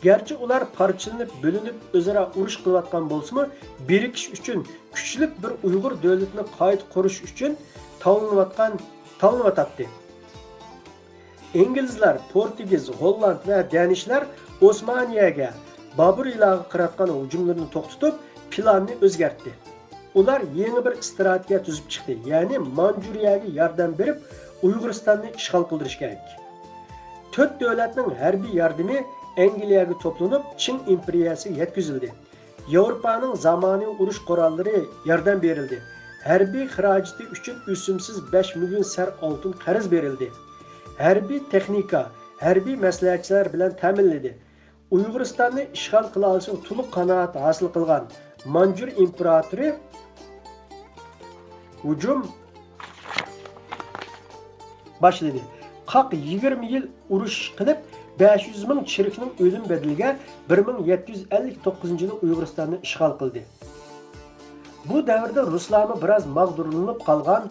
گەرچە ئۇلار پارچىلىنىپ، بۆلۈنۈپ، ئۆزئارا ئۇرۇش قىلىۋاتقان بولسىمۇ، بىرىكىش ئۈچۈن، كۈچلۈك بىر ئۇيغۇر دۆلىتىنى قايتا قۇرۇش ئۈچۈن تاۋلىنىۋاتقان، تاۋلىنىۋاتاتتى. ئىنگلىزلار، پورتۇگىز، ھوللاند ۋە دەنىشلەر ئوسمانىيەگە، بابۇرىيلارغا قىلىۋاتقان ھۇجۇملىرىنى توختىتىپ، پىلاننى ئۆزگەرتتى. ئۇلار يېڭى بىر ئىستراتېگىيە تۈزۈپ چىقتى، يەنى مانجۇرىيەگە ياردەم بېرىپ، ئۇيغۇرىستاننى ئىشغال قىلدۇرۇش كېرەك. تۆت دۆلەتنىڭ ھەربىي ياردىمى ئەنگلىيەگە توپلىنىپ، چىڭ ئىمپېرىيەسىگە يەتكۈزۈلدى. ياۋروپانىڭ زامانىۋى ئۇرۇش قوراللىرى ياردەم بېرىلدى. ھەربىي خىراجىتى ئۈچۈن ئۈزۈمسىز بەش مىليون سەر ئالتۇن قەرز بېرىلدى. ھەربىي تېخنىكا، ھەربىي مەسلىھەتچىلەر بىلەن تەمىنلىدى. ئۇيغۇرىستاننى ئىشغال قىلالىشىغا تولۇق قانائەت ھاسىل قىلغان مانجۇر ئىمپېراتورى ھۇجۇم باشلىدى. قاق يىگىرمە يىل ئۇرۇش قىلىپ، بەش يۈز مىڭ چېرىكنىڭ ئۆلۈم بەدىلىگە بىر مىڭ يەتتە يۈز ئەللىك توققۇزىنچى يىلى ئۇيغۇرىستاننى ئىشغال قىلدى. بۇ دەۋردە رۇسلارمۇ بىراز ماغدۇرلىنىپ قالغان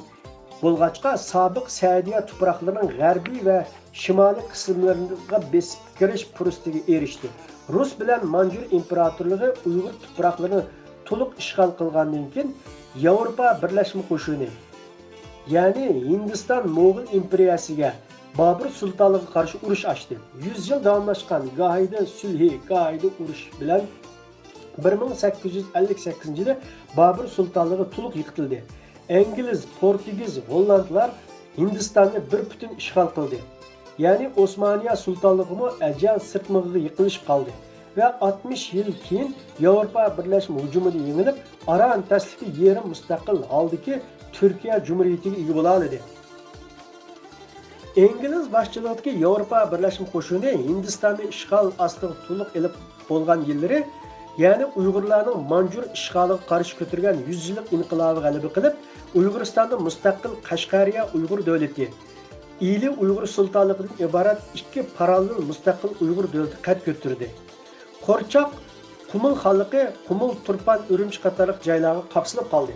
بولغاچقا، سابىق سەئىدىيە تۇپراقلىرىنىڭ غەربىي ۋە شىمالىي قىسىملىرىغا بېسىپ كىرىش پۇرسىتىگە ئېرىشتى. رۇس بىلەن مانجۇر ئىمپېراتورلۇقى ئۇيغۇر تۇپراقلىرىنى تولۇق ئىشغال قىلغاندىن كېيىن، ياۋروپا بىرلەشمە قوشۇنى، يەنى ھىندىستان موغۇل ئىمپېرىيەسىگە، بابۇر سۇلتانلىقىغا قارشى ئۇرۇش ئاچتى. يۈز يىل داۋاملاشقان گاھىدا سۈلھى، گاھىدا ئۇرۇش بىلەن بىر مىڭ سەككىز يۈز ئەللىك سەككىزىنچى يىلى بابۇر سۇلتانلىقى تولۇق يىقىتىلدى. ئىنگلىز، پورتۇگىز، ھوللاندلار ھىندىستاننى بىر پۈتۈن ئىشغال قىلدى. يەنى ئوسمانىيە سۇلتانلىقىمۇ ئەجەل سىرتمىغىغا يېقىنلىشىپ قالدى ۋە ئاتمىش يىل كېيىن ياۋروپا بىرلەشمە ھۇجۇمىدا يېڭىلىپ، ئاران تەسلىكى يېرىم مۇستەقىل ھالدىكى تۈركىيە جۇمھۇرىيىتىگە ئىگە بولالىدى. ئىنگلىز باشچىلىقىدىكى ياۋروپا بىرلەشمە قوشۇنى ھىندىستاننى ئىشغال ئاستىغا تولۇق ئېلىپ بولغان يىللىرى، يەنى ئۇيغۇرلارنىڭ مانجۇر ئىشغالىغا قارشى كۆتۈرگەن يۈز يىللىق ئىنقىلابى غەلىبە قىلىپ، ئۇيغۇرىستاندا مۇستەقىل قەشقەرىيە ئۇيغۇر دۆلىتى، ئىلى ئۇيغۇر سۇلتانلىقىدىن ئىبارەت ئىككى پاراللېل مۇستەقىل ئۇيغۇر دۆلىتى قەد كۆتۈردى. قورچاق قۇمۇل خانلىقى قۇمۇل، تۇرپان، ئۈرۈمچى قاتارلىق جايلارغا قاپسىلىپ قالدى.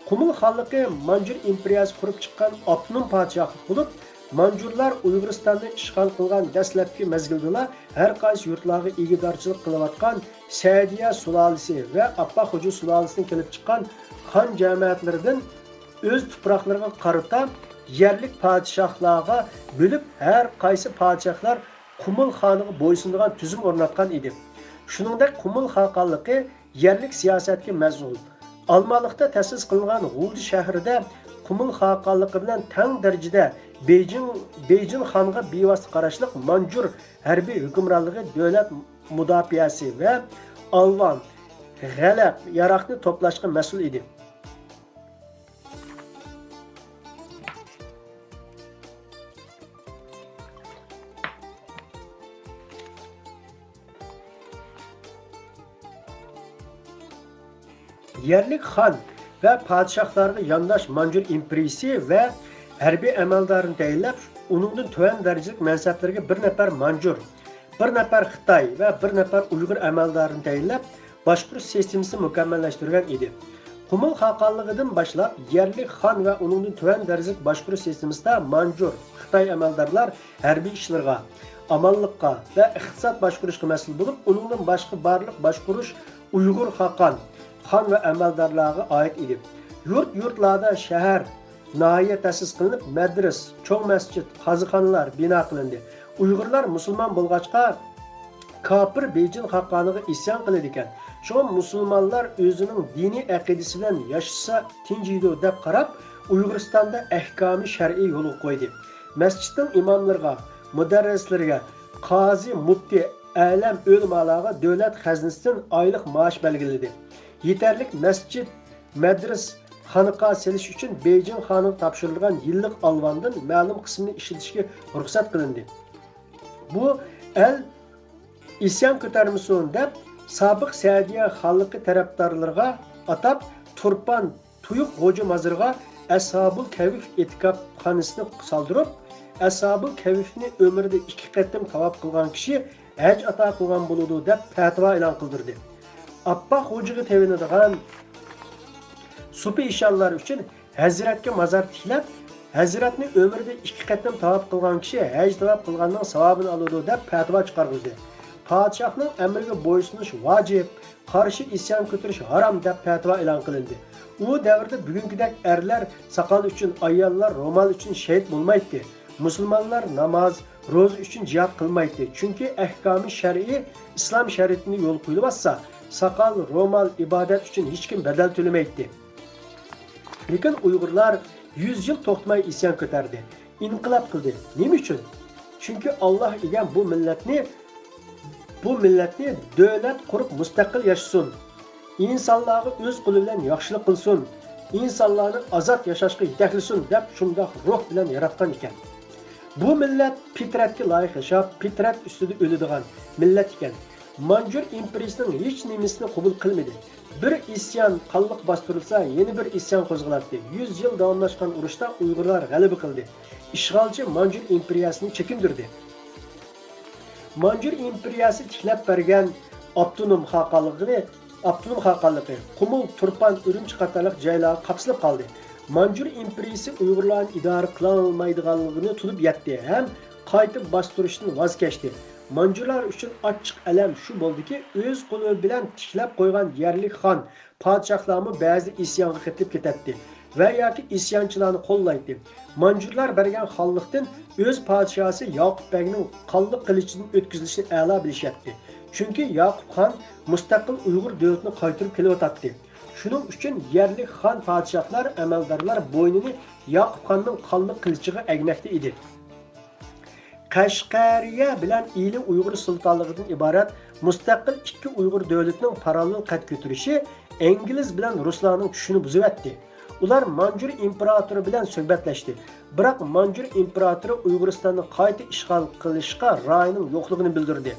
قۇمۇل خانلىقى مانجۇر ئىمپېرىيەسى قۇرۇپ چىققان ئاپتونوم پادىشاھلىق بولۇپ، مانجۇرلار ئۇيغۇرىستاننى ئىشغال قىلغان دەسلەپكى مەزگىلدىلا ھەر قايسى يۇرتلارغا ئىگىدارچىلىق قىلىۋاتقان سەئىدىيە سۇلالىسى ۋە ئاپپاق خوجا سۇلالىسىدىن كېلىپ چىققان خان جەمەتلىرىدىن ئۆز تۇپراقلىرىغا قارىتا يەرلىك پادىشاھلارغا بۆلۈپ، ھەر قايسى پادىشاھلار قۇمۇل خانىغا بويسۇنىدىغان تۈزۈم ئورناتقان ئىدى. شۇنىڭدەك قۇمۇل خاقانلىقى يەرلىك سىياسەتكە مەسئۇل. ئالمالىقتا تەسىس قىلىنغان غۇلجا شەھىرىدە قۇمۇل خاقانلىقى بىلەن تەڭ دەرىجىدە بېيجىڭ، بېيجىڭ خانغا بىۋاسىتە قاراشلىق مانجۇر ھەربىي ھۆكۈمرانلىقى دۆلەت مۇداپىئەسى ۋە ئالۋان، غەلەق ياراقنى توپلاشقا مەسئۇل ئىدى. يەرلىك خان ۋە پادىشاھلارغا يانداش مانجۇر ئىمپېرىيىسى ۋە ھەربىي ئەمەلدارنى تەيىنلەپ، ئۇنىڭدىن تۆۋەن دەرىجىلىك مەنسەپلەرگە بىر نەپەر مانجۇر، بىر نەپەر خىتاي ۋە بىر نەپەر ئۇيغۇر ئەمەلدارىنى تەيىنلەپ، باشقۇرۇش سىستېمىسىنى مۇكەممەللەشتۈرگەن ئىدى. قۇمۇل خاقانلىقىدىن باشلاپ، يەرلىك خان ۋە ئۇنىڭدىن تۆۋەن دەرىجىلىك باشقۇرۇش سىستېمىسىدا مانجۇر، خىتاي ئەمەلدارلار ھەربىي ئىشلىرىغا، ئامانلىققا ۋە ئىقتىساد باشقۇرۇشقا مەسئۇل بولۇپ، ئۇنىڭدىن باشقا بارلىق باشقۇرۇش ئۇيغۇر خاقان، خان ۋە ئەمەلدارلارغا ئائىت ئىدى. يۇرت-يۇرتلاردا شەھەر، ناھىيە تەسىس قىلىنىپ، مەدرىس، چوڭ مەسچىت، قازىخانىلار بىنا قىلىندى. ئۇيغۇرلار مۇسۇلمان بولغاچقا، كاپىر بېيجىڭ خاقانىغا ئىسيان قىلىدىكەن. شۇڭا مۇسۇلمانلار ئۆزىنىڭ دىنىي ئەقىدىسى بىلەن ياشىسا تىنجىيدۇ دەپ قاراپ، ئۇيغۇرىستاندا ئەھكامى شەرئىي يولغا قويدى. مەسچىتنىڭ ئىماملىرىغا، مۇدەررىسلىرىگە، قازى، مۇپتى، ئەلەم ئۆلىمالارغا دۆلەت خەزنىسىدىن ئايلىق مائاش بەلگىلىدى. يېتەرلىك مەسچىت، مەدرىس، خانىقا سېلىش ئۈچۈن بېيجىڭ خانىغا تاپشۇرۇلغان يىللىق ئالۋاندىن مەلۇم قىسمىنى ئىشلىتىشكە رۇخسەت قىلىندى. بۇ ئەل ئىسيان كۆتەرمىسۇن دەپ، سابىق سەئىدىيە خانلىقى تەرەپدارلىرىغا ئاتاپ تۇرپان تۇيۇق غوجا مازىرىغا ئەسھابۇل كەھف ئېتىكاپخانىسىنى سالدۇرۇپ، ئەسھابۇل كەھفنى ئۆمرىدە ئىككى قېتىم تاۋاپ قىلغان كىشى ھەج ئاتا قىلغان بولىدۇ دەپ پەتىۋا ئېلان قىلدۇردى. ئاپپاق غوجىغا تېۋىنىدىغان سوپى ئىشانلار ئۈچۈن ھەزرەتكە مازار تىكلەپ، ھەزرەتنى ئۆمرىدە ئىككى قېتىم تاۋاپ قىلغان كىشى ھەج تاۋاپ قىلغاننىڭ ساۋابىنى ئالىدۇ دەپ پەتىۋا چىقارغۇزدى. پادىشاھنىڭ ئەمرىگە بويسۇنۇش ۋاجىپ، قارشى ئىسيان كۆتۈرۈش ھارام دەپ پەتىۋا ئېلان قىلىندى. ئۇ دەۋردە بۈگۈنكىدەك ئەرلەر ساقال ئۈچۈن، ئاياللار رومال ئۈچۈن شېھىت بولمايتتى. مۇسۇلمانلار ناماز، روزا ئۈچۈن جىھاد قىلمايتتى، چۈنكى ئەھكامى شەرئىي ئىسلام شەرىئىتىنى يولغا قويۇلۇۋاتسا، ساقال، رومال، ئىبادەت ئۈچۈن ھېچكىم بەدەل تۆلىمەيتتى. لېكىن ئۇيغۇرلار يۈز يىل توختىماي ئىسيان كۆتەردى، ئىنقىلاب قىلدى. نېمە ئۈچۈن؟ چۈنكى ئاللاھ ئىگەم بۇ مىللەتنى، بۇ مىللەتنى دۆلەت قۇرۇپ مۇستەقىل ياشىسۇن، ئىنسانلارغا ئۆز قولى بىلەن ياخشىلىق قىلسۇن، ئىنسانلارنى ئازاد ياشاشقا يېتەكلىسۇن دەپ شۇنداق روھ بىلەن ياراتقان ئىكەن. بۇ مىللەت پىترەتكە لايىق ياشاپ، پىترەت ئۈستىدە ئۆلىدىغان مىللەت ئىكەن. مانجۇر ئىمپېرىيىسىنىڭ ھېچ نېمىسىنى قوبۇل قىلمىدى. بىر ئىسيان قانلىق باستۇرۇلسا، يەنە بىر ئىسيان قوزغىلاتتى. يۈز يىل داۋاملاشقان ئۇرۇشتا ئۇيغۇرلار غەلىبە قىلدى. ئىشغالچى مانجۇر ئىمپېرىيەسىنى چېكىندۈردى. مانجۇر ئىمپېرىيەسى تىكلەپ بەرگەن ئاپتونوم خاقانلىقىنى، ئاپتونوم خاقانلىقى، قۇمۇل، تۇرپان، ئۈرۈمچى قاتارلىق جايلارغا قاپسىلىپ قالدى. مانجۇر ئىمپېرىيىسى ئۇيغۇرلارنى ئىدارە قىلالمايدىغانلىقىنى تونۇپ يەتتى ھەم قايتا باستۇرۇشتىن ۋاز كەچتى. مانجۇرلار ئۈچۈن ئاچچىق ئەلەم شۇ بولدىكى، ئۆز قولى بىلەن تىكلەپ قويغان يەرلىك خان، پادىشاھلارمۇ بەزىدە ئىسيانغا قېتىپ كېتەتتى ۋە ياكى ئىسيانچىلارنى قوللايتتى. مانجۇرلار بەرگەن خانلىقتىن ئۆز پادىشاھى ياقۇپ بەگنىڭ قانلىق قىلىچىدىن ئۆتكۈزۈلۈشىنى ئەلا بىلىشەتتى. چۈنكى ياقۇپ خان مۇستەقىل ئۇيغۇر دۆلىتىنى قايتۇرۇپ كېلىۋاتاتتى. شۇنىڭ ئۈچۈن يەرلىك خان، پادىشاھلار، ئەمەلدارلار بوينىنى ياقۇپ خاننىڭ قانلىق قىلىچىغا ئەگمەكتە ئىدى. قەشقەرىيە بىلەن ئىلى ئۇيغۇر سۇلتانلىقىدىن ئىبارەت مۇستەقىل ئىككى ئۇيغۇر دۆلىتىنىڭ پاراللېل قەد كۆتۈرۈشى ئىنگلىز بىلەن رۇسلارنىڭ چۈشىنى بۇزۇۋەتتى. ئۇلار مانجۇر ئىمپېراتورى بىلەن سۆھبەتلەشتى. بىراق مانجۇر ئىمپېراتورى ئۇيغۇرىستاننى قايتا ئىشغال قىلىشقا رايىنىڭ يوقلۇقىنى بىلدۈردى.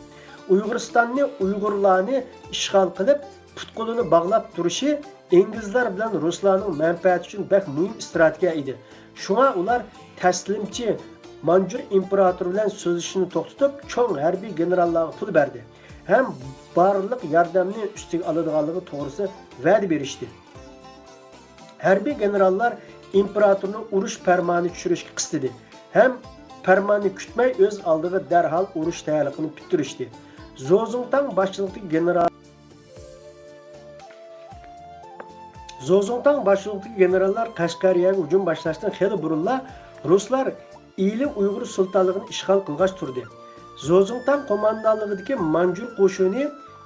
ئۇيغۇرىستاننى، ئۇيغۇرلارنى ئىشغال قىلىپ، پۇت-قولىنى باغلاپ تۇرۇشى ئىنگلىزلار بىلەن رۇسلارنىڭ مەنپەئەتى ئۈچۈن بەك مۇھىم ئىستراتېگىيە ئىدى. شۇڭا ئۇلار تەسلىمچى مانجۇر ئىمپېراتورى بىلەن سۆزلىشىشنى توختىتىپ، چوڭ ھەربىي گېنېراللارغا پۇل بەردى ھەم بارلىق ياردەمنى ئۈستىگە ئالىدىغانلىقى توغرىسىدا ۋەدە بېرىشتى. ھەربىي گېنېراللار ئىمپېراتورنى ئۇرۇش پەرمانى چۈشۈرۈشكە قىستىدى ھەم پەرماننى كۈتمەي ئۆز ئالدىغا دەرھال ئۇرۇش تەييارلىقىنى پۈتتۈرۈشتى. زوزۇڭتاڭ باشچىلىقىدىكى گېنېرال زوزۇڭتاڭ باشچىلىقىدىكى گېنېراللار قەشقەرىيەگە ھۇجۇم باشلاشتىن خېلى بۇرۇنلا رۇسلار ئىلى ئۇيغۇر سۇلتانلىقىنى ئىشغال قىلغاچ تۇردى. زوزۇڭتاڭ قوماندانلىقىدىكى مانجۇر قوشۇنى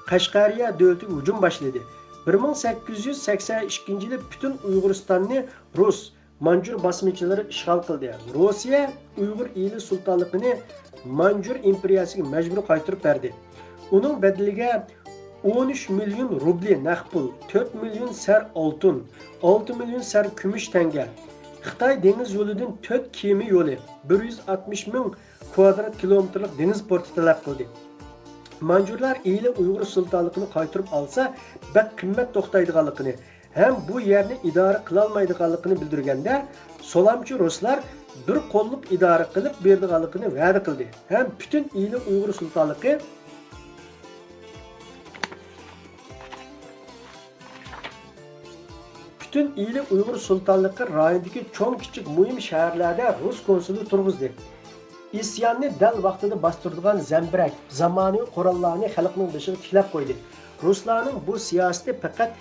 قەشقەرىيە دۆلىتىگە ھۇجۇم باشلىدى. بىر مىڭ سەككىز يۈز سەكسەن ئىككىنچى يىلى پۈتۈن ئۇيغۇرىستاننى رۇس، مانجۇر باسمىچىلىرى ئىشغال قىلدى. روسىيە ئۇيغۇر ئىلى سۇلتانلىقىنى مانجۇر ئىمپېرىيەسىگە مەجبۇرىي قايتۇرۇپ بەردى. ئۇنىڭ بەدىلىگە ئون ئۈچ مىليون روبلى نەق پۇل، تۆت مىليون سەر ئالتۇن، ئالتە مىليون سەر كۈمۈش تەڭگە، خىتاي دېڭىز يولىدىن تۆت كېمە يولى، بىر يۈز ئاتمىش مىڭ كۋادرات كىلومېتىرلىق دېڭىز پورتى تەلەپ قىلدى. مانجۇرلار ئىلى ئۇيغۇر سۇلتانلىقىنى قايتۇرۇپ ئالسا، بەك قىممەت توختايدىغانلىقىنى ھەم بۇ يەرنى ئىدارە قىلالمايدىغانلىقىنى بىلدۈرگەندە، سولامچى رۇسلار بىر قوللۇق ئىدارە قىلىپ بېرىدىغانلىقىنى ۋەدە قىلدى ھەم پۈتۈن ئىلى ئۇيغۇر سۇلتانلىقى پۈتۈن ئىلى ئۇيغۇر سۇلتانلىقى رايونىدىكى چوڭ كىچىك مۇھىم شەھەرلەردە رۇس كونسۇلى تۇرغۇزدى. ئىسياننى دەل ۋاقتىدا باستۇرىدىغان زەمبىرەك، زامانىۋى قوراللارنى خەلقنىڭ بېشىغا تىكلەپ قويدى. رۇسلارنىڭ بۇ سىياسىتى پەقەت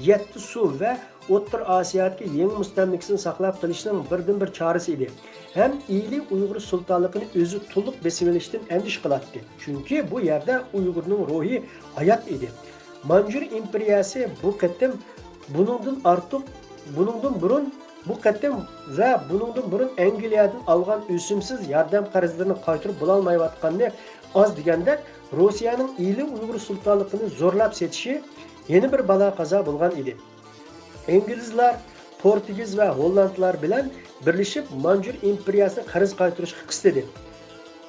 يەتتە سۇ ۋە ئوتتۇرا ئاسىيادىكى يېڭى مۇستەملىكىسىنى ساقلاپ قېلىشنىڭ بىردىنبىر چارىسى ئىدى. ھەم ئىلى ئۇيغۇر سۇلتانلىقىنى ئۆزى تولۇق بېسىۋېلىشتىن ئەندىشە قىلاتتى. چۈنكى بۇ يەردە ئۇيغۇرنىڭ روھى ھايات ئىدى. مانجۇر ئىمپېرىيەسى بۇ قېتىم بۇنىڭدىن ئارتۇق، بۇنىڭدىن بۇرۇن، بۇ قېتىم ۋە بۇنىڭدىن بۇرۇن ئەنگلىيەدىن ئالغان ئۆسۈمسىز ياردەم قەرزلىرىنى قايتۇرۇپ بولالمايۋاتقاننى ئاز دېگەندەك، روسىيەنىڭ ئىلى ئۇيغۇر سۇلتانلىقىنى زورلاپ سېتىشى يەنە بىر بالا-قازا بولغان ئىدى. ئىنگلىزلار، پورتۇگىز ۋە ھوللاندلار بىلەن بىرلىشىپ مانجۇر ئىمپېرىيەسىنى قەرز قايتۇرۇشقا قىستىدى.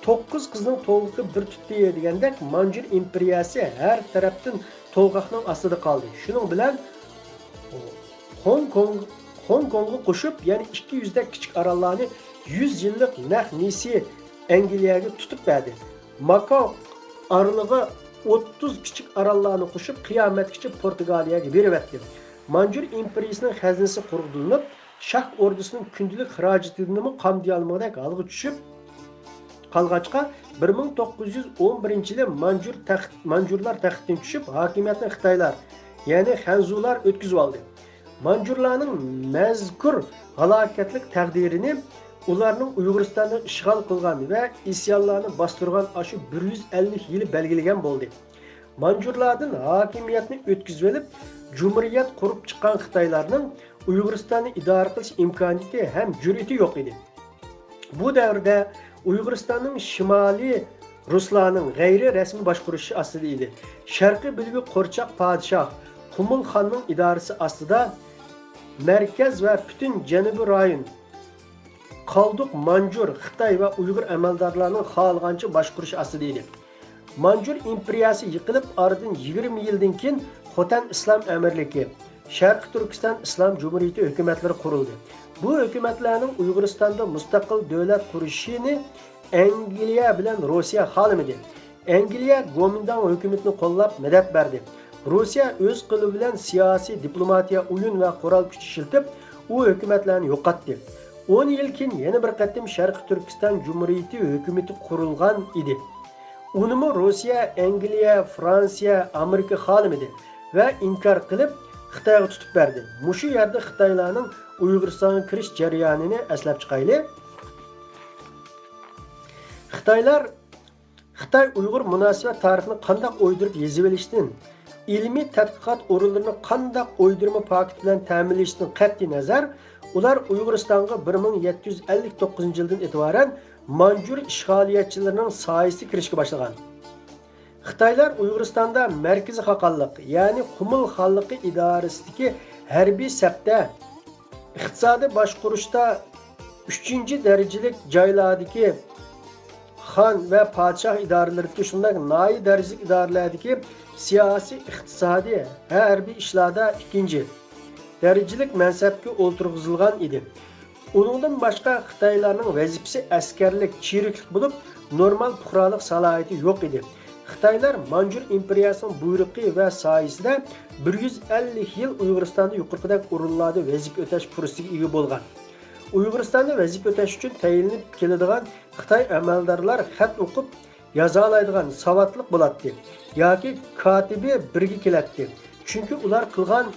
توققۇز قىزنىڭ توڭلىقى بىر تۇتتى دېگەندەك، مانجۇر ئىمپېرىيەسى ھەر تەرەپتىن توڭقاقنىڭ ئاستىدا قالدى. شۇنىڭ بىلەن خوڭ كوڭ، خوڭ كوڭغا قوشۇپ، يەنە ئىككى يۈزدەك كىچىك ئاراللارنى يۈز يىللىق نەق نېسى ئەنگلىيەگە تۇتۇپ بەردى. ماكاو ئارىلىغا ئوتتۇز كىچىك ئاراللارنى قوشۇپ، قىيامەتكىچە پورتۇگالىيەگە بېرىۋەتتى. مانجۇر ئىمپېرىيىسىنىڭ خەزىنىسى قۇرۇقلىنىپ، شاھ ئوردىسىنىڭ كۈندىلىك خىراجىتىدىنمۇ قامدىيالمىغۇدەك ھالغا چۈشۈپ قالغاچقا، بىر مىڭ توققۇز يۈز ئون بىرىنچى يىلى مانجۇر تەخت، مانجۇرلار تەختتىن چۈشۈپ، ھاكىمىيەتنى خىتايلار، يەنى خەنزۇلار ئۆتكۈزۈۋالدى. مانجۇرلارنىڭ مەزكۇر ھالاكەتلىك تەقدىرىنى ئۇلارنىڭ ئۇيغۇرىستاننى ئىشغال قىلغان ۋە ئىسيانلارنى باستۇرغان ئاشۇ بىر يۈز ئەللىك يىلى بەلگىلىگەن بولدى. مانجۇرلاردىن ھاكىمىيەتنى ئۆتكۈزۈۋېلىپ، جۇمھۇرىيەت قۇرۇپ چىققان خىتايلارنىڭ ئۇيغۇرىستاننى ئىدارە قىلىش ئىمكانىيىتى ھەم جۈرئىتى يوق ئىدى. بۇ دەۋردە ئۇيغۇرىستاننىڭ شىمالىي رۇسلارنىڭ غەيرىي رەسمىي باشقۇرۇشى ئاستىدا ئىدى. شەرقىي بۆلىكى قورچاق پادىشاھ قۇمۇل خاننىڭ ئىدارىسى ئاستىدا، مەركەز ۋە پۈتۈن جەنۇبىي رايون قالدۇق مانجۇر، خىتاي ۋە ئۇيغۇر ئەمەلدارلارنىڭ خالىغانچە باشقۇرۇشى ئاستىدا ئىدى. مانجۇر ئىمپېرىيەسى يىقىلىپ، ئارىدىن يىگىرمە يىلدىن كېيىن خوتەن ئىسلام ئەمىرلىكى، شەرقىي تۈركىستان ئىسلام جۇمھۇرىيىتى ھۆكۈمەتلىرى قۇرۇلدى. بۇ ھۆكۈمەتلەرنىڭ ئۇيغۇرىستاندا مۇستەقىل دۆلەت قۇرۇشىنى ئەنگلىيە بىلەن روسىيە خالىمىدى. ئەنگلىيە گومىنداڭ ھۆكۈمىتىنى قوللاپ مەدەت بەردى. روسىيە ئۆز قولى بىلەن سىياسىي، دىپلوماتىيە، ئويۇن ۋە قورال كۈچى ئىشلىتىپ، ئۇ ھۆكۈمەتلەرنى يوقاتتى. ئون يىل كېيىن يەنە بىر قېتىم شەرقىي تۈركىستان جۇمھۇرىيىتى ھۆكۈمىتى قۇرۇلغان ئىدى. ئۇنىمۇ روسىيە، ئەنگلىيە، فرانسىيە، ئامېرىكا خالىمىدى ۋە ئىنكار قىلىپ، خىتايغا تۇتۇپ بەردى. مۇشۇ يەردە خىتايلارنىڭ ئۇيغۇرىستانغا كىرىش جەريانىنى ئەسلەپ چىقايلى. خىتايلار خىتاي ئۇيغۇر مۇناسىۋەت تارىخىنى قانداق ئويدۇرۇپ يېزىۋېلىشتىن، ئىلمىي تەتقىقات ئورۇنلىرىنى قانداق ئويدۇرما پاكىت بىلەن تەمىنلىشتىن قەتئىينەزەر، ئۇلار ئۇيغۇرىستانغا بىر مىڭ يەتتە يۈز ئەللىك توققۇزىنچى يىلدىن ئېتىبارەن مانجۇر ئىشغالىيەتچىلىرىنىڭ سايىسىغا كىرىشكە باشلىغان. خىتايلار ئۇيغۇرىستاندا مەركىزىي خاقانلىق، يەنى قۇمۇل خانلىقى ئىدارىسىدىكى ھەربىي سەپتە، ئىقتىسادىي باشقۇرۇشتا ئۈچىنچى دەرىجىلىك جايلاردىكى خان ۋە پادىشاھ ئىدارىلىرىدىكى، شۇنداق ناھىيە دەرىجىلىك ئىدارىلەردىكى سىياسىي، ئىقتىسادىي، ھەربىي ئىشلاردا ئىككىنچى دەرىجىلىك مەنسەپكە ئولتۇرغۇزۇلغان ئىدى. ئۇنىڭدىن باشقا، خىتايلارنىڭ ۋەزىپىسى ئەسكەرلىك، چىرىكلىك بولۇپ، نورمال پۇقرالىق سالاھىيىتى يوق ئىدى. خىتايلار مانجۇر ئىمپېرىيەسىنىڭ بۇيرۇقى ۋە سايىسىدە بىر يۈز ئەللىك يىل ئۇيغۇرىستاندا يۇقىرىقىدەك ئورۇنلاردا ۋەزىپە ئۆتەش پۇرسىتىگە ئىگە بولغان. ئۇيغۇرىستاندا ۋەزىپە ئۆتەش ئۈچۈن تەيىنلىنىپ كېلىدىغان خىتاي ئەمەلدارلار خەت ئوقۇپ يازالايدىغان ساۋاتلىق بولاتتى ياكى كاتىبى بىرگە كېلەتتى. چۈنكى ئۇلار قىلغان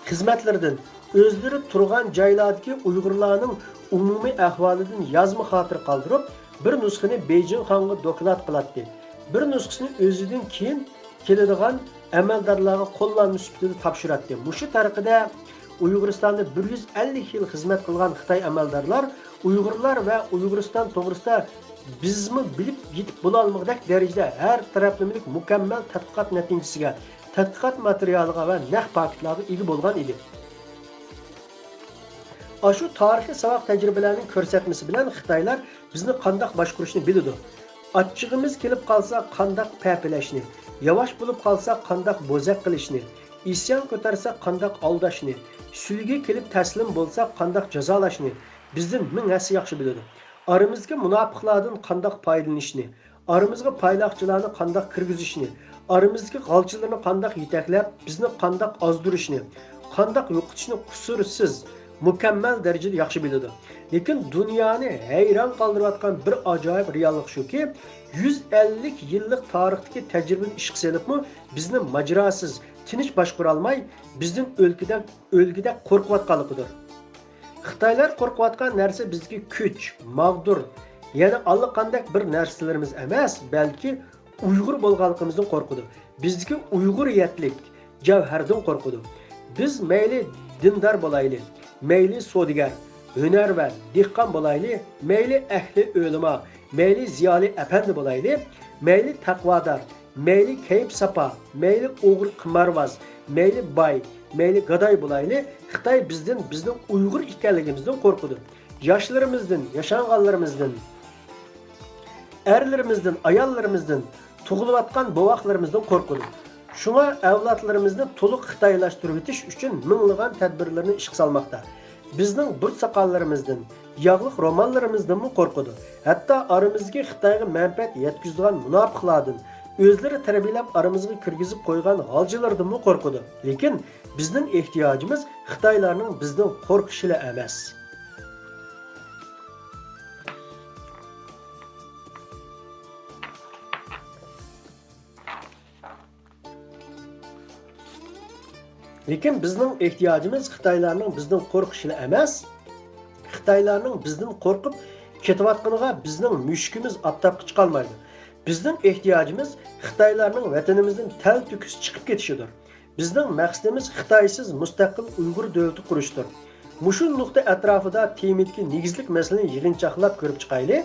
خىزمەتلىرىدىن، ئۆزلىرى تۇرغان جايلاردىكى ئۇيغۇرلارنىڭ ئومۇمىي ئەھۋالىدىن يازما خاتىرە قالدۇرۇپ، بىر نۇسخىنى بېيجىڭ خانغا دوكلات قىلاتتى. بىر نۇسخىسىنى ئۆزىدىن كېيىن كېلىدىغان ئەمەلدارلارغا قوللانما سۈپىتىدە تاپشۇراتتى. مۇشۇ تەرىقىدە ئۇيغۇرىستاندا بىر يۈز ئەللىك يىل خىزمەت قىلغان خىتاي ئەمەلدارلار ئۇيغۇرلار ۋە ئۇيغۇرىستان توغرىسىدا بىزمۇ بىلىپ يېتىپ بولالمىغۇدەك دەرىجىدە ھەر تەرەپلىمىلىك مۇكەممەل تەتقىقات نەتىجىسىگە، تەتقىقات ماتېرىيالىغا ۋە نەق پاكىتلارغا ئىگە بولغان ئىدى. ئاشۇ تارىخىي ساۋاق تەجرىبىلەرنىڭ كۆرسەتمىسى بىلەن خىتايلار بىزنى قانداق باشقۇرۇشنى بىلىدۇ. ئاچچىقىمىز كېلىپ قالسا قانداق پەپىلەشنى، ياۋاش بولۇپ قالسا قانداق بوزەك قىلىشنى، ئىسيان كۆتەرسە قانداق ئالداشنى، سۈلگە كېلىپ تەسلىم بولسا قانداق جازالاشنى بىزدىن مىڭ ھەسسە ياخشى بىلىدۇ. ئارىمىزدىكى مۇناپىقلاردىن قانداق پايدىلىنىشنى، ئارىمىزغا پايلاقچىلارنى قانداق كىرگۈزۈشنى، ئارىمىزدىكى غالچىلىرىنى قانداق يېتەكلەپ، بىزنى قانداق ئازدۇرۇشنى، قانداق يوقىتىشنى قۇسۇرسىز، مۇكەممەل دەرىجىدە ياخشى بىلىدۇ. لېكىن دۇنيانى ھەيران قالدۇرۇۋاتقان بىر ئاجايىپ رېئاللىق شۇكى، يۈز ئەللىك يىللىق تارىختىكى تەجرىبىنى ئىشقا سېلىپمۇ، بىزنى ماجىراسىز، تىنچ باشقۇرالماي، بىزدىن ئۆلكىدەك، ئۆلگۈدەك قورقۇۋاتقانلىقىدۇر. خىتايلار قورقۇۋاتقان نەرسە بىزدىكى كۈچ، ماغدۇر، يەنى ئاللىقانداق بىر نەرسىلىرىمىز ئەمەس، بەلكى ئۇيغۇر بولغانلىقىمىزدىن قورقىدۇ. بىزدىكى ئۇيغۇرىيەتلىك جەۋھەردىن قورقىدۇ. بىز مەيلى دىندار بولايلى، مەيلى سودىگەر، ھۈنەرۋەن، دېھقان بولايلى، مەيلى ئەھلى ئۆلىما، مەيلى زىيالىي ئەپەندى بولايلى، مەيلى تەقۋادار، مەيلى كەيپ-ساپا، مەيلى ئوغرى-قىمارۋاز، مەيلى باي، مەيلى گاداي بولايلى، خىتاي بىزدىن، بىزنىڭ ئۇيغۇر ئىكەنلىكىمىزدىن قورقىدۇ. ياشلىرىمىزدىن، ياشانغانلىرىمىزدىن، ئەرلىرىمىزدىن، ئاياللىرىمىزدىن، تۇغۇلۇۋاتقان بوۋاقلىرىمىزدىن قورقىدۇ. شۇڭا ئەۋلادلىرىمىزنى تولۇق خىتايلاشتۇرۇۋېتىش ئۈچۈن مىڭلىغان تەدبىرلىرىنى ئىشقا سالماقتا. بىزنىڭ بۇرۇت ساقاللىرىمىزدىن، ياغلىق روماللىرىمىزدىنمۇ قورقىدۇ. ھەتتا ئارىمىزدىكى خىتايغا مەنپەئەت يەتكۈزىدىغان مۇناپىقلاردىن، ئۆزلىرى تەربىيەلەپ ئارىمىزغا كىرگۈزۈپ قويغان غالچىلىرىدىنمۇ قورقىدۇ. لېكىن بىزنىڭ ئېھتىياجىمىز خىتايلارنىڭ بىزدىن قورقۇشىلا ئەمەس. لېكىن بىزنىڭ ئېھتىياجىمىز خىتايلارنىڭ بىزدىن قورقۇشىلا ئەمەس، خىتايلارنىڭ بىزدىن قورقۇپ كېتىۋاتقىنىغا بىزنىڭ مۈشۈكىمىز ئاپتاپقا چىقالمايدۇ. بىزنىڭ ئېھتىياجىمىز خىتايلارنىڭ ۋەتىنىمىزدىن تەلتۆكۈس چىقىپ كېتىشىدۇر. بىزنىڭ مەقسىتىمىز خىتايسىز مۇستەقىل ئۇيغۇر دۆلىتى قۇرۇشتۇر. مۇشۇ نۇقتا ئەتراپىدا تېمىدىكى نېگىزلىك مەسىلىنى يىغىنچاقلاپ كۆرۈپ چىقايلى.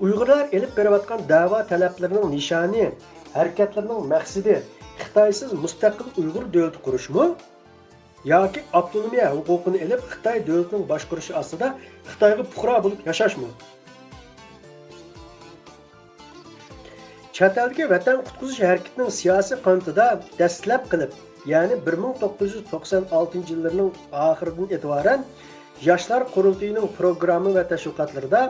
ئۇيغۇرلار ئېلىپ بېرىۋاتقان دەۋا تەلەپلىرىنىڭ نىشانى، ھەرىكەتلىرىنىڭ مەقسىتى خىتايسىز مۇستەقىل ئۇيغۇر دۆلىتى قۇرۇشمۇ؟ ياكى ئاپتونومىيە ھوقۇقىنى ئېلىپ خىتاي دۆلىتىنىڭ باشقۇرۇشى ئاستىدا خىتايغا پۇقرا بولۇپ ياشاشمۇ؟ چەت ئەلدىكى ۋەتەن قۇتقۇزۇش ھەرىكىتىنىڭ سىياسىي قانىتىدا دەسلەپ قىلىپ، يەنى بىر مىڭ توققۇز يۈز توقسان ئالتىنچى يىللىرىنىڭ ئاخىرىدىن ئېتىبارەن ياشلار قۇرۇلتىيىنىڭ پروگرامما ۋە تەشۋىقاتلىرىدا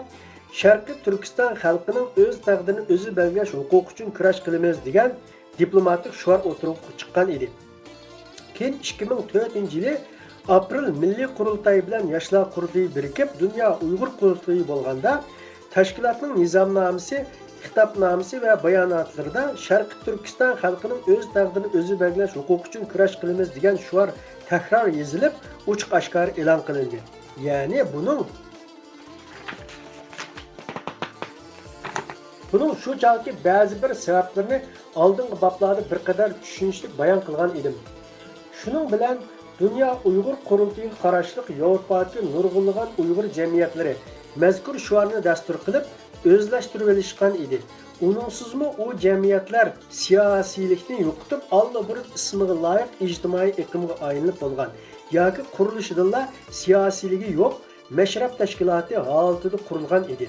شەرقىي تۈركىستان خەلقىنىڭ ئۆز تەقدىرىنى ئۆزى بەلگىلەش ھوقۇقى ئۈچۈن كۈرەش قىلىمىز دېگەن دىپلوماتىك شوئار ئوتتۇرىغا چىققان ئىدى. كېيىن ئىككى مىڭ تۆتىنچى يىلى ئاپرېل مىللىي قۇرۇلتاي بىلەن ياشلار قۇرۇلتىيى بىرىكىپ، دۇنيا ئۇيغۇر قۇرۇلتىيى بولغاندا، تەشكىلاتنىڭ نىزامنامىسى، خىتابنامىسى ۋە باياناتلىرىدا شەرقىي تۈركىستان خەلقىنىڭ ئۆز تەقدىرىنى ئۆزى بەلگىلەش ھوقۇقى ئۈچۈن كۈرەش قىلىمىز دېگەن شوئار تەكرار يېزىلىپ، ئوچۇق-ئاشكارا ئېلان قىلىندى. يەنى بۇنىڭ بۇنىڭ شۇ چاغدىكى بەزى بىر سەۋەبلىرىنى ئالدىنقى بابلاردا بىر قەدەر چۈشىنىشلىك بايان قىلغان ئىدىم. شۇنىڭ بىلەن دۇنيا ئۇيغۇر قۇرۇلتىيىغا قاراشلىق ياۋروپادىكى نۇرغۇنلىغان ئۇيغۇر جەمئىيەتلىرى مەزكۇر شوئارنى دەستۇر قىلىپ، ئۆزلەشتۈرۈۋېلىشقان ئىدى. ئۇنىڭسىزمۇ ئۇ جەمئىيەتلەر سىياسىيلىكنى يوقىتىپ، ئاللىبۇرۇن ئىسمىغا لايىق ئىجتىمائىي ئېقىمغا ئايلىنىپ بولغان ياكى قۇرۇلۇشىدىنلا سىياسىيلىكى يوق مەشرەپ تەشكىلاتى ھالىتىدە قۇرۇلغان ئىدى.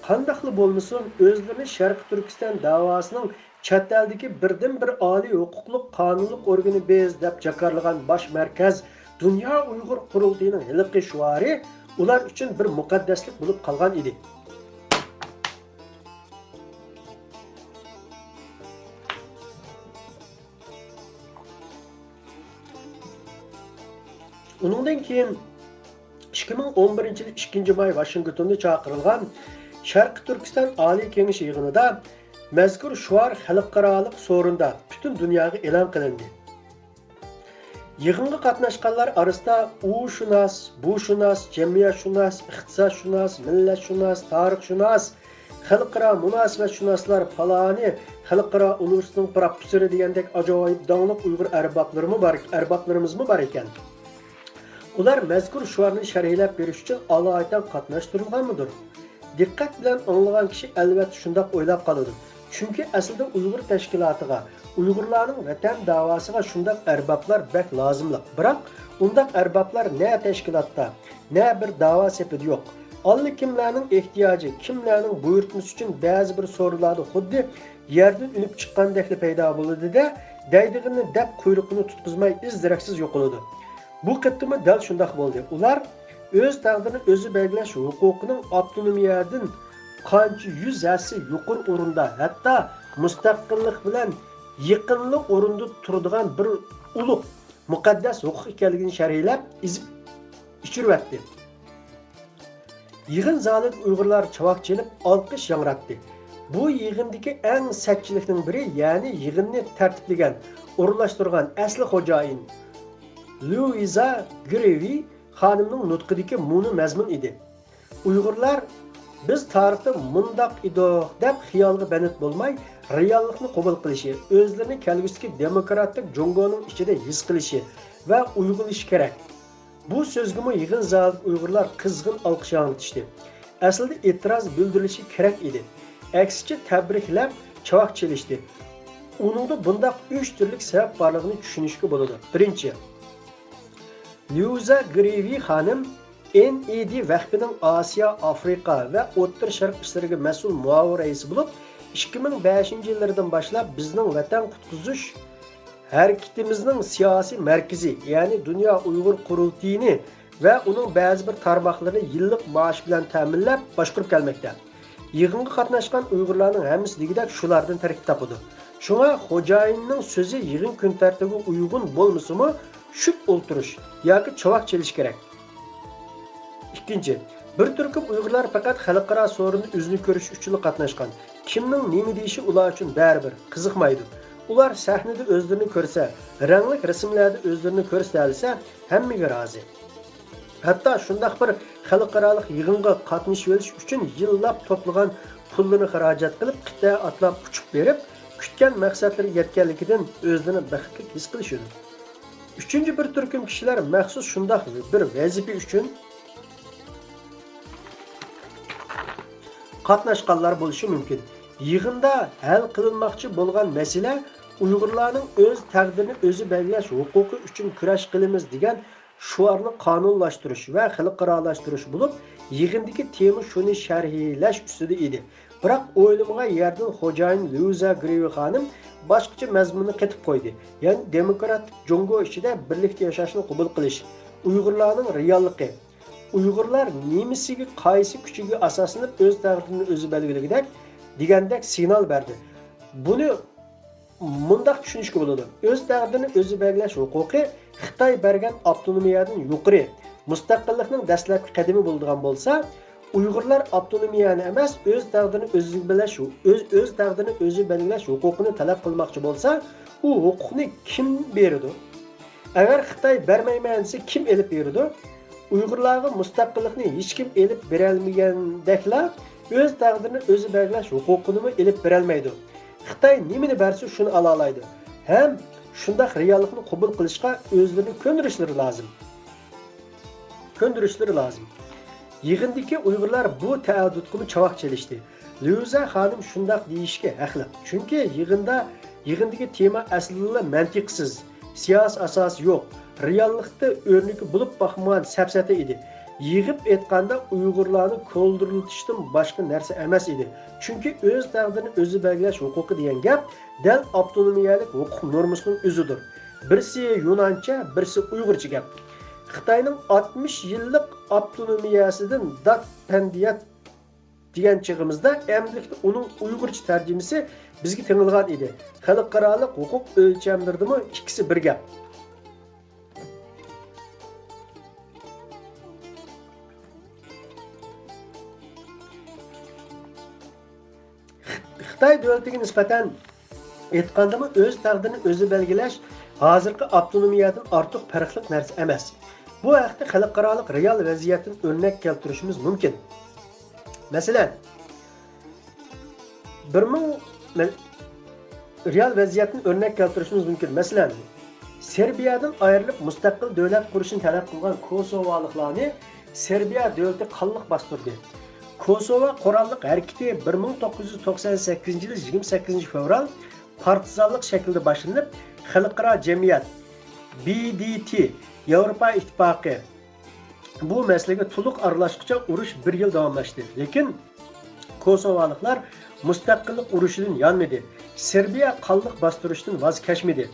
قانداقلا بولمىسۇن، ئۆزلىرىنى شەرقىي تۈركىستان دەۋاسىنىڭ چەت ئەلدىكى بىردىنبىر ئالىي ھوقۇقلۇق قانۇنلۇق ئورگىنى بىز دەپ جاكارلىغان باش مەركەز دۇنيا ئۇيغۇر قۇرۇلتىيىنىڭ ھېلىقى شوئارى ئۇلار ئۈچۈن بىر مۇقەددەسلىك بولۇپ قالغان ئىدى. ئۇنىڭدىن كېيىن ئىككى مىڭ ئون بىرىنچى يىل ئىككىنچى ماي ۋاشىنگتوندا چاقىرىلغان شەرقىي تۈركىستان ئالىي كېڭىشى يىغىنىدا مەزكۇر شوئار خەلقئارالىق سورۇندا پۈتۈن دۇنياغا ئېلان قىلىندى. يىغىنغا قاتناشقانلار ئارىسىدا ئۇشۇناس، بۇشۇناس، جەمئىيەتشۇناس، ئىقتىسادشۇناس، مىللەتشۇناس، تارىخشۇناس، خەلقئارا مۇناسىۋەتشۇناسلار، پالانى خەلقئارا ئۇنىۋېرسىتېتنىڭ پروفېسسورى دېگەندەك ئاجايىپ داڭلىق ئۇيغۇر ئەربابلىرىمۇ بار، ئەربابلىرىمىزمۇ بار ئىكەن. ئۇلار مەزكۇر شوئارنى شەرھلەپ بېرىش ئۈچۈن ئالايىتەن قاتناشتۇرۇلغانمىدۇر؟ دىققەت بىلەن ئاڭلىغان كىشى ئەلۋەتتە شۇنداق ئويلاپ قالىدۇ. چۈنكى ئەسلىدە ئۇيغۇر تەشكىلاتىغا، ئۇيغۇرلارنىڭ ۋەتەن داۋاسىغا شۇنداق ئەربابلار بەك لازىملىق. بىراق ئۇنداق ئەربابلار نە تەشكىلاتتا، نە بىر داۋا سېپىدە يوق. ئاللىكىملەرنىڭ ئېھتىياجى، كىملەرنىڭ بۇيرۇتمىسى ئۈچۈن بەزى بىر سورۇنلاردا خۇددى يەردىن ئۈنۈپ چىققاندەكلا پەيدا بولىدۇ-دە، دەيدىغىنىنى دەپ قۇيرۇقىنى تۇتقۇزماي ئىز-دېرەكسىز يوقىلىدۇ. بۇ قېتىممۇ دەل شۇنداق بولدى. ئۇلار ئۆز تەقدىرىنى ئۆزى بەلگىلەش ھوقۇقىنىڭ ئاپتونومىيەدىن قانچە يۈز ھەسسە يۇقىرى ئورۇندا، ھەتتا مۇستەقىللىق بىلەن يېقىنلا ئورۇندا تۇرىدىغان بىر ئۇلۇغ، مۇقەددەس ھوقۇق ئىكەنلىكىنى شەرھلەپ، ئېزىپ ئىچۈرۈۋەتتى. يىغىن زالىدا ئۇيغۇرلار چاۋاك چېلىپ، ئالقىش ياڭراتتى. بۇ يىغىندىكى ئەڭ سەتچىلىكنىڭ بىرى، يەنى يىغىننى تەرتىپلىگەن، ئورۇنلاشتۇرغان ئەسلى خوجايىن لۇئىزا گرېۋى خانىمنىڭ نۇتقىدىكى مۇنۇ مەزمۇن ئىدى: «ئۇيغۇرلار، بىز تارىختا مۇنداق ئىدۇق» دەپ خىيالغا بەند بولماي، رېئاللىقنى قوبۇل قىلىشى، ئۆزلىرىنى كەلگۈسىدىكى دېموكراتىك جۇڭگونىڭ ئىچىدە ھېس قىلىشى ۋە ئۇيغۇنلىشى كېرەك. بۇ سۆزگىمۇ يىغىن زالىدىكى ئۇيغۇرلار قىزغىن ئالقىش ياڭرىتىشتى. ئەسلىدە ئېتىراز بىلدۈرۈلۈشى كېرەك ئىدى. ئەكسىچە تەبرىكلەپ چاۋاك چېلىشتى. ئۇنىڭدا بۇنداق ئۈچ تۈرلۈك سەۋەب بارلىقىنى چۈشىنىشكە بولىدۇ. بىرىنچى، ليۇزا گرېۋى خانىم ئېن ئى دى ۋەقپىنىڭ ئاسىيا، ئافرىقا ۋە ئوتتۇرا شەرق ئىشلىرىغا مەسئۇل مۇئاۋىن رەئىسى بولۇپ، ئىككى مىڭ بەشىنچى يىللىرىدىن باشلاپ بىزنىڭ ۋەتەن قۇتقۇزۇش ھەرىكىتىمىزنىڭ سىياسىي مەركىزى، يەنى دۇنيا ئۇيغۇر قۇرۇلتىيىنى ۋە ئۇنىڭ بەزى بىر تارماقلىرىنى يىللىق مائاش بىلەن تەمىنلەپ باشقۇرۇپ كەلمەكتە. يىغىنغا قاتناشقان ئۇيغۇرلارنىڭ ھەممىسى دېگۈدەك شۇلاردىن تەركىب تاپىدۇ. شۇڭا خوجايىننىڭ سۆزى يىغىن كۈن تەرتىپىگە ئۇيغۇن بولمىسىمۇ، چۈشۈپ ئولتۇرۇش ياكى چاۋاك چېلىش كېرەك. ئىككىنچى، بىر تۈركۈم ئۇيغۇرلار پەقەت خەلقئارا سورۇندا ئۆزىنى كۆرۈش ئۈچۈنلا قاتناشقان. كىمنىڭ نېمە دېيىشى ئۇلار ئۈچۈن بەرىبىر، قىزىقمايدۇ. ئۇلار سەھنىدە ئۆزلىرىنى كۆرسە، رەڭلىك رەسىملەردە ئۆزلىرىنى كۆرسىتەلىسە، ھەممىگە رازى. ھەتتا شۇنداق بىر خەلقئارالىق يىغىنغا قاتنىشىۋېلىش ئۈچۈن يىللاپ توپلىغان پۇللىرىنى خىراجەت قىلىپ، قىتئە ئاتلاپ ئۇچۇپ بېرىپ، كۈتكەن مەقسەتلىرىگە يەتكەنلىكىدىن ئۆزلىرىنى بەختلىك ھېس قىلىشىدۇ. ئۈچىنچى بىر تۈركۈم كىشىلەر مەخسۇس شۇنداق بىر ۋەزىپە ئۈچۈن قاتناشقانلار بولۇشى مۇمكىن. يىغىندا ھەل قىلىنماقچى بولغان مەسىلە ئۇيغۇرلارنىڭ ئۆز تەقدىرىنى ئۆزى بەلگىلەش ھوقۇقى ئۈچۈن كۈرەش قىلىمىز دېگەن شوئارنى قانۇنلاشتۇرۇش ۋە خەلقئارالاشتۇرۇش بولۇپ، يىغىندىكى تېما شۇنى شەرھلەش ئۈستىدە ئىدى. بىراق ئويلىمىغان يەردىن خوجايىن ليۇزا گرېۋى خانىم باشقىچە مەزمۇننى قېتىپ قويدى. يەنى دېموكراتىك جۇڭگو ئىچىدە بىرلىكتە ياشاشنى قوبۇل قىلىش، ئۇيغۇرلارنىڭ رېئاللىقى، ئۇيغۇرلار نېمىسىگە، قايسى كۈچىگە ئاساسلىنىپ ئۆز تەقدىرىنى ئۆزى بەلگىلىگۈدەك دېگەندەك سىگنال بەردى. بۇنى مۇنداق چۈشىنىشكە بولىدۇ: ئۆز تەقدىرىنى ئۆزى بەلگىلەش ھوقۇقى خىتاي بەرگەن ئاپتونومىيەدىن يۇقىرى، مۇستەقىللىقنىڭ دەسلەپكى قەدىمى بولىدىغان بولسا، ئۇيغۇرلار ئاپتونومىيەنى ئەمەس، ئۆز تەقدىرىنى ئۆزى بەلگىلەش، ئۆز، ئۆز تەقدىرىنى ئۆزى بەلگىلەش ھوقۇقىنى تەلەپ قىلماقچى بولسا، ئۇ ھوقۇقنى كىم بېرىدۇ؟ ئەگەر خىتاي بەرمەيمەن دېسە، كىم ئېلىپ بېرىدۇ؟ ئۇيغۇرلارغا مۇستەقىللىقنى ھېچكىم ئېلىپ بېرەلمىگەندەكلا، ئۆز تەقدىرىنى ئۆزى بەلگىلەش ھوقۇقىنىمۇ ئېلىپ بېرەلمەيدۇ. خىتاي نېمىنى بەرسە، شۇنى ئالالايدۇ. ھەم شۇنداق رېئاللىقنى قوبۇل قىلىشقا ئۆزلىرىنى كۆندۈرۈشلىرى لازىم. كۆندۈرۈشلىرى لازىم. يىغىندىكى ئۇيغۇرلار بۇ تەئەددۇتقىمۇ چاۋاك چېلىشتى. ليۇزا خانىم شۇنداق دېيىشكە ھەقلىق. چۈنكى يىغىندا، يىغىندىكى تېما ئەسلىدىنلا مەنتىقسىز، سىياسىي ئاساسى يوق، رېئاللىقتا ئۆرنىكى بولۇپ باقمىغان سەپسەتە ئىدى. يىغىپ ئېيتقاندا، ئۇيغۇرلارنى كولدۇرلىتىشتىن باشقا نەرسە ئەمەس ئىدى. چۈنكى ئۆز تەقدىرىنى ئۆزى بەلگىلەش ھوقۇقى دېگەن گەپ دەل ئاپتونومىيەلىك ھوقۇق نورمىسىنىڭ ئۆزىدۇر. بىرسى يۇنانچە، بىرسى ئۇيغۇرچە گەپ. خىتاينىڭ ئاتمىش يىللىق ئاپتونومىيەسىدىن داد پەندىيات دېگەن چېغىمىزدا، ئەمدىلىكتە ئۇنىڭ ئۇيغۇرچە تەرجىمىسى بىزگە تېڭىلغان ئىدى. خەلقئارالىق ھوقۇق ئۆلچەملىرىدىمۇ ئىككىسى بىر گەپ. خىتاي دۆلىتىگە نىسبەتەن ئېيتقاندىمۇ، ئۆز تەقدىرىنى ئۆزى بەلگىلەش ھازىرقى ئاپتونومىيەدىن ئارتۇق پەرقلىق نەرسە ئەمەس. بۇ ھەقتە خەلقئارالىق رېئال ۋەزىيەتتىن ئۆرنەك كەلتۈرۈشىمىز مۇمكىن. مەسىلەن، بىر مىڭ مە-، رېئال ۋەزىيەتتىن ئۆرنەك كەلتۈرۈشىمىز مۇمكىن. مەسىلەن، سېربىيەدىن ئايرىلىپ مۇستەقىل دۆلەت قۇرۇشنى تەلەپ قىلغان كوسوۋالىقلارنى سېربىيە دۆلىتى قانلىق باستۇردى. كوسوۋا قوراللىق ھەرىكىتى بىر مىڭ توققۇز يۈز توقسان سەككىزىنچى يىلى يىگىرمە سەككىزىنچى فېۋرال پارتىزانلىق شەكلىدە باشلىنىپ، خەلقئارا جەمئىيەت، ب د ت، ياۋروپا ئىتتىپاقى، بۇ مەسىلىگە تولۇق ئارىلاشقۇچە ئۇرۇش بىر يىل داۋاملاشتى. لېكىن كوسوۋالىقلار مۇستەقىللىق ئۇرۇشىدىن يانمىدى. سېربىيە قانلىق باستۇرۇشتىن ۋاز كەچمىدى.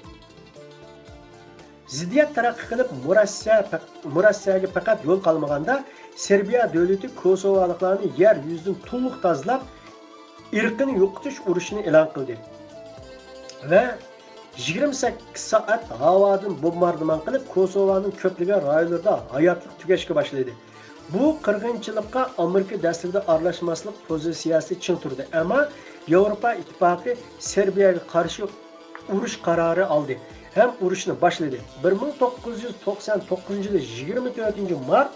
زىددىيەت تەرەققىي قىلىپ، مۇرەسسە پەق-، مۇرەسسەگە پەقەت يول قالمىغاندا، سېربىيە دۆلىتى كوسوۋالىقلارنى يەر يۈزىدىن تولۇق تازىلاپ، ئىرقىنى يوقىتىش ئۇرۇشىنى ئېلان قىلدى ۋە يىگىرمە سەككىز سائەت ھاۋادىن بومباردىمان قىلىپ، كوسوۋانىڭ كۆپلىگەن رايونلىرىدا ھاياتلىق تۈگەشكە باشلىدى. بۇ قىرغىنچىلىققا ئامېرىكا دەسلىپىدە ئارىلاشماسلىق پوزىتسىيەسى چىڭ تۇردى، ئەمما ياۋروپا ئىتتىپاقى سېربىيەگە قارشى ئۇرۇش قارارى ئالدى ھەم ئۇرۇشنى باشلىدى. بىر مىڭ توققۇز يۈز توقسان توققۇزىنچى يىلى يىگىرمە تۆتىنچى مارت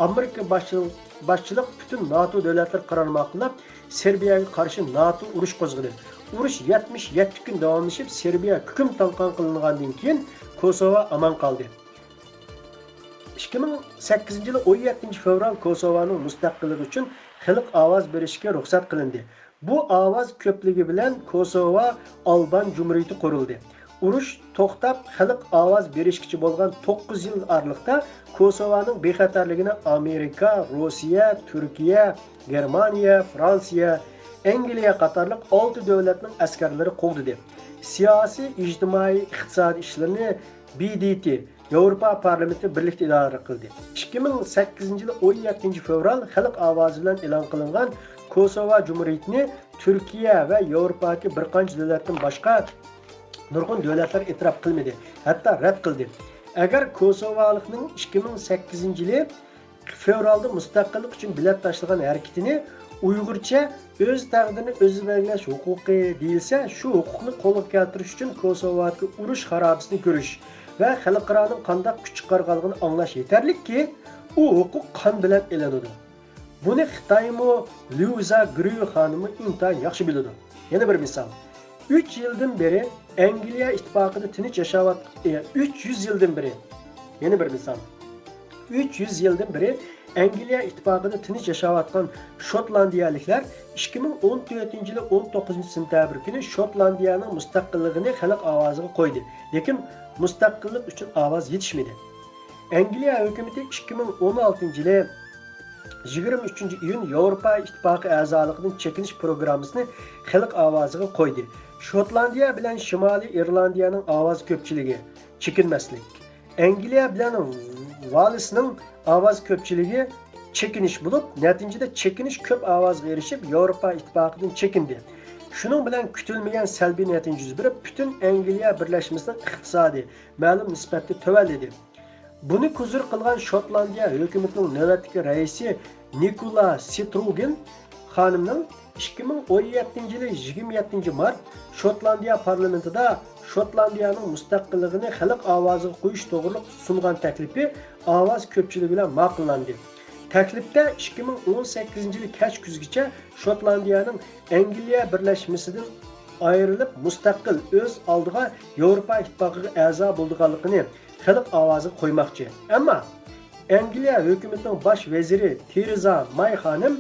ئامېرىكا باشچىل-، باشچىلىق پۈتۈن ناتو دۆلەتلىرى قارار ماقۇللاپ، سېربىيەگە قارشى ناتو ئۇرۇش قوزغىدى. ئۇرۇش يەتمىش يەتتە كۈن داۋاملىشىپ، سېربىيە كۈكۈم تالقان قىلىنغاندىن كېيىن، كوسوۋا ئامان قالدى. ئىككى مىڭ سەككىزىنچى يىلى ئون يەتتىنچى فېۋرال كوسوۋانىڭ مۇستەقىللىقى ئۈچۈن خەلق ئاۋاز بېرىشكە رۇخسەت قىلىندى. بۇ ئاۋاز كۆپلۈكى بىلەن كوسوۋا ئالبان جۇمھۇرىيىتى قۇرۇلدى. ئۇرۇش توختاپ، خەلق ئاۋاز بېرىشكىچە بولغان توققۇز يىل ئارىلىقتا كوسوۋانىڭ بىخەتەرلىكىنى ئامېرىكا، روسىيە، تۈركىيە، گېرمانىيە، فرانسىيە، ئەنگلىيە قاتارلىق ئالتە دۆلەتنىڭ ئەسكەرلىرى قوغدىدى. سىياسىي، ئىجتىمائىي، ئىقتىسادىي ئىشلىرىنى ب د ت، ياۋروپا پارلامېنتى بىرلىكتە ئىدارە قىلدى. ئىككى مىڭ سەككىزىنچى يىلى ئون يەتتىنچى فېۋرال خەلق ئاۋازى بىلەن ئېلان قىلىنغان كوسوۋا جۇمھۇرىيىتىنى تۈركىيە ۋە ياۋروپادىكى بىر قانچە دۆلەتتىن باشقا نۇرغۇن دۆلەتلەر ئېتىراپ قىلمىدى، ھەتتا رەت قىلدى. ئەگەر كوسوۋالىقنىڭ ئىككى مىڭ سەككىزىنچى يىلى فېۋرالدا مۇستەقىللىق ئۈچۈن بېلەت تاشلىغان ھەرىكىتىنى ئۇيغۇرچە ئۆز تەقدىرىنى ئۆزى بەلگىلەش ھوقۇقى دېيىلسە، شۇ ھوقۇقنى قولغا كەلتۈرۈش ئۈچۈن كوسوۋادىكى ئۇرۇش خارابىسىنى كۆرۈش ۋە خەلقئارانىڭ قانداق كۈچ چىقارغانلىقىنى ئاڭلاش يېتەرلىككى، ئۇ ھوقۇق قان بىلەن ئېلىنىدۇ. بۇنى خىتايمۇ، ليۇزا گريۇ خانىممۇ ئىنتايىن ياخشى بىلىدۇ. يەنە بىر مىسال. ئۈچ يىلدىن بېرى ئەنگلىيە ئىتتىپاقىدا تىنچ ياشاۋات-، ئە، ئۈچ يۈز يىلدىن بېرى، يەنە بىر مىسال. ئۈچ يۈز يىلدىن بېرى ئەنگلىيە ئىتتىپاقىدا تىنچ ياشاۋاتقان شوتلاندىيەلىكلەر ئىككى مىڭ ئون تۆتىنچى يىلى ئون توققۇزىنچى سېنتەبىر كۈنى شوتلاندىيەنىڭ مۇستەقىللىقىنى خەلق ئاۋازىغا قويدى. لېكىن مۇستەقىللىق ئۈچۈن ئاۋاز يېتىشمىدى. ئەنگلىيە ھۆكۈمىتى ئىككى مىڭ ئون ئالتىنچى يىلى يىگىرمە ئۈچىنچى ئىيۇن ياۋروپا ئىتتىپاقى ئەزالىقىدىن چېكىنىش پروگراممىسىنى خەلق ئاۋازىغا قويدى. شوتلاندىيە بىلەن شىمالىي ئىرلاندىيەنىڭ ئاۋاز كۆپچىلىكى چېكىنمەسلىك، ئەنگلىيە بىلەن ۋالىسنىڭ ئاۋاز كۆپچىلىكى چېكىنىش بولۇپ، نەتىجىدە چېكىنىش كۆپ ئاۋازغا ئېرىشىپ، ياۋروپا ئىتتىپاقىدىن چېكىندى. شۇنىڭ بىلەن كۈتۈلمىگەن سەلبىي نەتىجە يۈز بېرىپ، پۈتۈن ئەنگلىيە بىرلەشمىسىنىڭ ئىقتىسادى مەلۇم نىسبەتتە تۆۋەنلىدى. بۇنى كۇزۇر قىلغان شوتلاندىيە ھۆكۈمىتىنىڭ نۆۋەتتىكى رەئىسى نىكولا ستروگىن خانىمنىڭ ئىككى مىڭ ئون يەتتىنچى يىلى يىگىرمە يەتتىنچى مارت شوتلاندىيە پارلامېنتىدا شوتلاندىيەنىڭ مۇستەقىللىقىنى خەلق ئاۋازىغا قويۇش توغرۇلۇق سۇنغان تەكلىپى ئاۋاز كۆپچىلىكى بىلەن ماقۇللاندى. تەكلىپتە ئىككى مىڭ ئون سەككىزىنچى يىلى كەچ كۈزگىچە شوتلاندىيەنىڭ ئەنگلىيە بىرلەشمىسىدىن ئايرىلىپ، مۇستەقىل، ئۆز ئالدىغا ياۋروپا ئىتتىپاقىغا ئەزا بولىدىغانلىقىنى خەلق ئاۋازىغا قويماقچى. ئەمما ئەنگلىيە ھۆكۈمىتىنىڭ باش ۋەزىرى تېرېزا ماي خانىم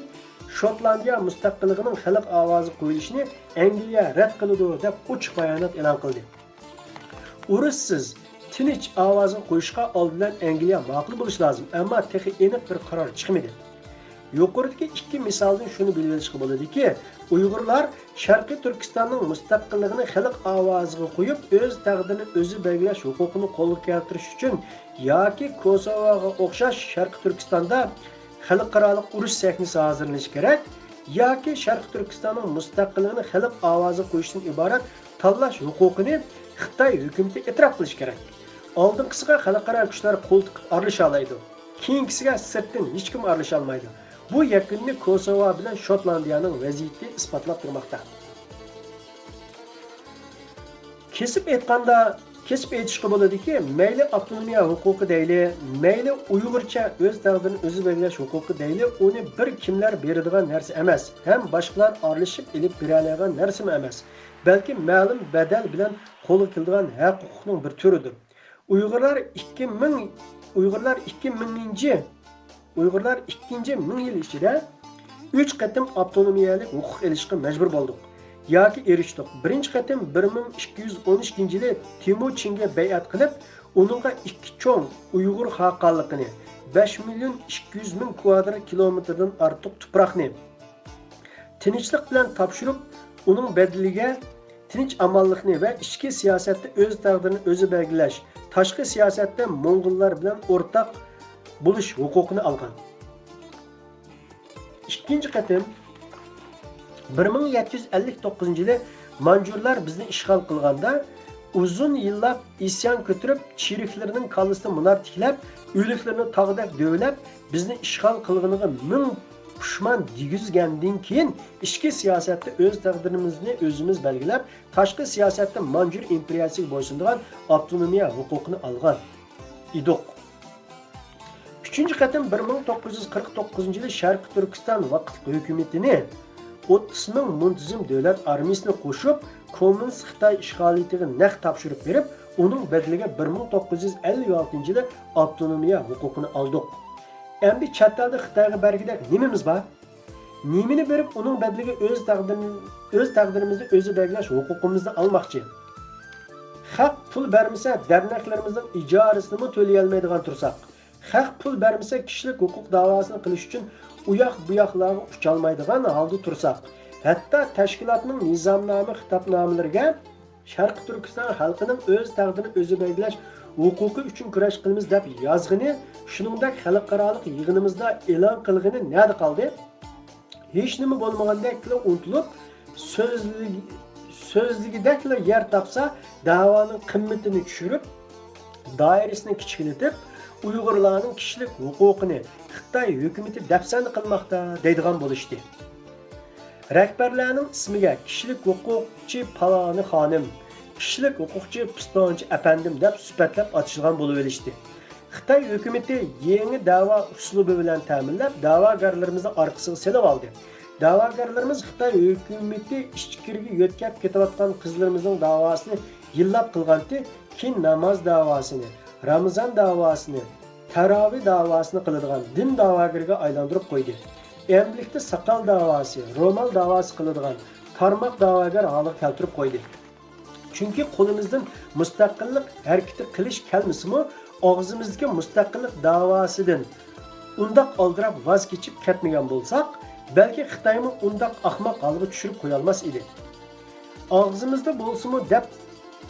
شوتلاندىيە مۇستەقىللىقىنىڭ خەلق ئاۋازىغا قويۇلۇشىنى ئەنگلىيە رەت قىلىدۇ، دەپ ئوچۇق بايانات ئېلان قىلدى. ئۇرۇشسىز، تىنچ ئاۋازغا قويۇشقا ئالدى بىلەن ئەنگلىيە ماقۇل بولۇشى لازىم، ئەمما تېخى ئېنىق بىر قارار چىقمىدى. يۇقىرىدىكى ئىككى مىسالدىن شۇنى بىلىۋېلىشقا بولىدۇكى، ئۇيغۇرلار شەرقىي تۈركىستاننىڭ مۇستەقىللىقىنى خەلق ئاۋازىغا قويۇپ، ئۆز تەقدىرىنى ئۆزى بەلگىلەش ھوقۇقىنى قولغا كەلتۈرۈش ئۈچۈن ياكى كوسوۋوغا ئوخشاش شەرقىي تۈركىستاندا خەلقئارالىق ئۇرۇش سەھنىسى ھازىرلىنىشى كېرەك، ياكى شەرقىي تۈركىستاننىڭ مۇستەقىللىقىنى خەلق ئاۋازىغا قويۇشتىن ئىبارەت تاللاش ھوقۇقىنى خىتاي ھۆكۈمىتى ئېتىراپ قىلىشى كېرەك. ئالدىنقىسىغا خەلقئارا كۈچلەر قول تىقىپ ئارىلىشالايدۇ. كېيىنكىسىگە سىرتتىن ھېچكىم ئارىلىشالمايدۇ. بۇ يەكۈننى كوسوۋو بىلەن شوتلاندىيەنىڭ ۋەزىيىتى ئىسپاتلاپ تۇرماقتا. كېسىپ ئېيتقاندا، كېسىپ ئېيتىشقا بولىدۇكى، مەيلى ئاپتونومىيە ھوقۇقى دەيلى، مەيلى ئۇيغۇرچە ئۆز تەقدىرىنى ئۆزى بەلگىلەش ھوقۇقى دەيلى، ئۇنى بىر كىملەر بېرىدىغان نەرسە ئەمەس ھەم باشقىلار ئارىلىشىپ ئېلىپ بېرەلەيدىغان نەرسىمۇ ئەمەس، بەلكى مەلۇم بەدەل بىلەن قولغا كېلىدىغان ھەق-ھوقۇقنىڭ بىر تۈرىدۇر. ئۇيغۇرلار ئىككى مىڭ، ئۇيغۇرلار ئىككى مىڭىنچى، ئۇيغۇرلار ئىككىنچى مىڭ يىل ئىچىدە ئۈچ قېتىم ئاپتونومىيەلىك ھوقۇق ئېلىشقا مەجبۇر بولدۇق ياكى ئېرىشتۇق. بىرىنچى قېتىم بىر مىڭ ئىككى يۈز ئون ئىككىنچى يىلى تېمۇ چىڭگە بەيئەت قىلىپ، ئۇنىڭغا ئىككى چوڭ ئۇيغۇر خاقانلىقىنى، بەش مىليون ئىككى يۈز مىڭ كۋادرات كىلومېتىردىن ئارتۇق تۇپراقنى، تىنچلىق بىلەن تاپشۇرۇپ، ئۇنىڭ بەدىلىگە تىنچ-ئامانلىقنى ۋە ئىچكى سىياسەتتە ئۆز تەقدىرىنى ئۆزى بەلگىلەش، تاشقى سىياسەتتە موڭغۇللار بىلەن ئورتاق بولۇش ھوقۇقىنى ئالغان. ئىككىنچى قېتىم بىر مىڭ يەتتە يۈز ئەللىك توققۇزىنچى يىلى مانجۇرلار بىزنى ئىشغال قىلغاندا، ئۇزۇن يىللاپ ئىسيان كۆتۈرۈپ، چىرىكلىرىنىڭ كاللىسىنى مۇنار تىكلەپ، ئۆلۈكلىرىنى تاغدەك دۆۋىلەپ، بىزنى ئىشغال قىلغىنىغا مىڭ پۇشمان دېگۈزگەندىن كېيىن، ئىچكى سىياسەتتە ئۆز تەقدىرىمىزنى ئۆزىمىز بەلگىلەپ، تاشقى سىياسەتتە مانجۇر ئىمپېرىيەسىگە بويسۇنىدىغان ئاپتونومىيە ھوقۇقىنى ئالغان ئىدۇق. ئۈچىنچى قېتىم بىر مىڭ توققۇز يۈز قىرىق توققۇزىنچى يىلى شەرقىي تۈركىستان ۋاقىتلىق ھۆكۈمىتىنى، ئوتتۇز مىڭ مۇنتىزىم دۆلەت ئارمىيىسىنى قوشۇپ، كوممۇنىست خىتاي ئىشغالىيىتىگە نەق تاپشۇرۇپ بېرىپ، ئۇنىڭ بەدىلىگە بىر مىڭ توققۇز يۈز ئەللىك ئالتىنچى يىلى ئاپتونومىيە ھوقۇقىنى ئالدۇق. ئەمدى چەت ئەلدە خىتايغا بەرگۈدەك نېمىمىز بار؟ نېمىنى بېرىپ ئۇنىڭ بەدىلىگە ئۆز تەقدىرىنى، ئۆز تەقدىرىمىزنى ئۆزى بەلگىلەش ھوقۇقىمىزنى ئالماقچى؟ خەق پۇل بەرمىسە، دەرنەكلىرىمىزنىڭ ئىجارىسىنىمۇ تۆلىيەلمەيدىغان تۇرساق، خەق پۇل بەرمىسە، كىشىلىك ھوقۇق داۋاسىنى قىلىش ئۈچۈن ئۇياق-بۇياقلارغا ئۇچالمايدىغان ھالدا تۇرساق، ھەتتا تەشكىلاتنىڭ نىزامنامە خىتابنامىلىرىگە شەرقىي تۈركىستان خەلقىنىڭ ئۆز تەقدىرىنى ئۆزى بەلگىلەش ھوقۇقى ئۈچۈن كۈرەش قىلىمىز دەپ يازغىنى، شۇنىڭدەك خەلقئارالىق يىغىنىمىزدا ئېلان قىلغىنى نەدە قالدى؟ ھېچنېمە بولمىغاندەكلا ئۇنتۇلۇپ، سۆزلىگى-، سۆزلىگىدەكلا يەر تاپسا، دەۋانىڭ قىممىتىنى چۈشۈرۈپ، دائىرىسىنى كىچىكلىتىپ، ئۇيغۇرلارنىڭ كىشىلىك ھوقۇقىنى خىتاي ھۆكۈمىتى دەپسەندە قىلماقتا دەيدىغان بولۇشتى. رەھبەرلەرنىڭ ئىسمىگە كىشىلىك ھوقۇقچى پالانى خانىم، كىشىلىك ھوقۇقچى پىستانچى ئەپەندىم دەپ سۈپەتلەپ ئاتىشىدىغان بولۇۋېلىشتى. خىتاي ھۆكۈمىتى يېڭى دەۋا ئۇسلۇبى بىلەن تەمىنلەپ، دەۋاگەرلىرىمىزنى ئارقىسىغا سېلىۋالدى. دەۋاگەرلىرىمىز خىتاي ھۆكۈمىتى ئىچكىرىگە يۆتكەپ كېتىۋاتقان قىزلىرىمىزنىڭ داۋاسىنى يىللاپ قىلغانتى، كېيىن ناماز داۋاسىنى، رامىزان داۋاسىنى، تەراۋى داۋاسىنى قىلىدىغان دىن داۋاگىرىگە ئايلاندۇرۇپ قويدى. ئەمدىلىكتە ساقال داۋاسى، رومال داۋاسى قىلىدىغان تارماق داۋاگەر ھالىغا كەلتۈرۈپ قويدى. چۈنكى قولىمىزدىن مۇستەقىللىق ھەرىكىتى قىلىش كەلمىسىمۇ، ئاغزىمىزدىكى مۇستەقىللىق داۋاسىدىن ئۇنداق ئالدىراپ ۋاز كېچىپ كەتمىگەن بولساق، بەلكى خىتايمۇ ئۇنداق ئاخماق ھالغا چۈشۈرۈپ قويالماس ئىدى. ئاغزىمىزدا بولسىمۇ دەپ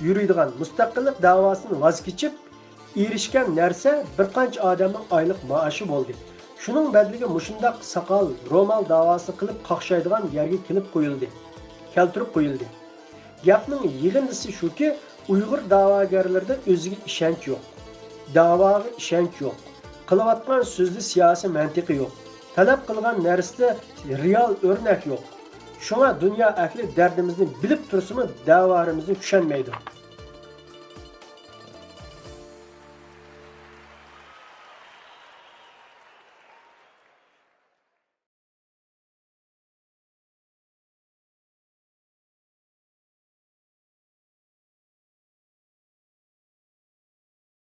يۈرىدىغان مۇستەقىللىق داۋاسىدىن ۋاز كېچىپ، ئېرىشكەن نەرسە بىر قانچە ئادەمنىڭ ئايلىق مائاشى بولدى. شۇنىڭ بەدىلىگە مۇشۇنداق ساقال، رومال داۋاسى قىلىپ قاقشايدىغان يەرگە كېلىپ قويۇلدى، كەلتۈرۈپ قويۇلدى. گەپنىڭ يىغىندىسى شۇكى، ئۇيغۇر داۋاگەرلىرىدە ئۆزىگە ئىشەنچ يوق، داۋاغا ئىشەنچ يوق، قىلىۋاتقان سۆزدە سىياسىي مەنتىقى يوق، تەلەپ قىلغان نەرسىدە رېئال ئۆرنەك يوق. شۇڭا دۇنيا ئەھلى دەردىمىزنى بىلىپ تۇرسىمۇ، دەۋالىرىمىزنى چۈشەنمەيدۇ.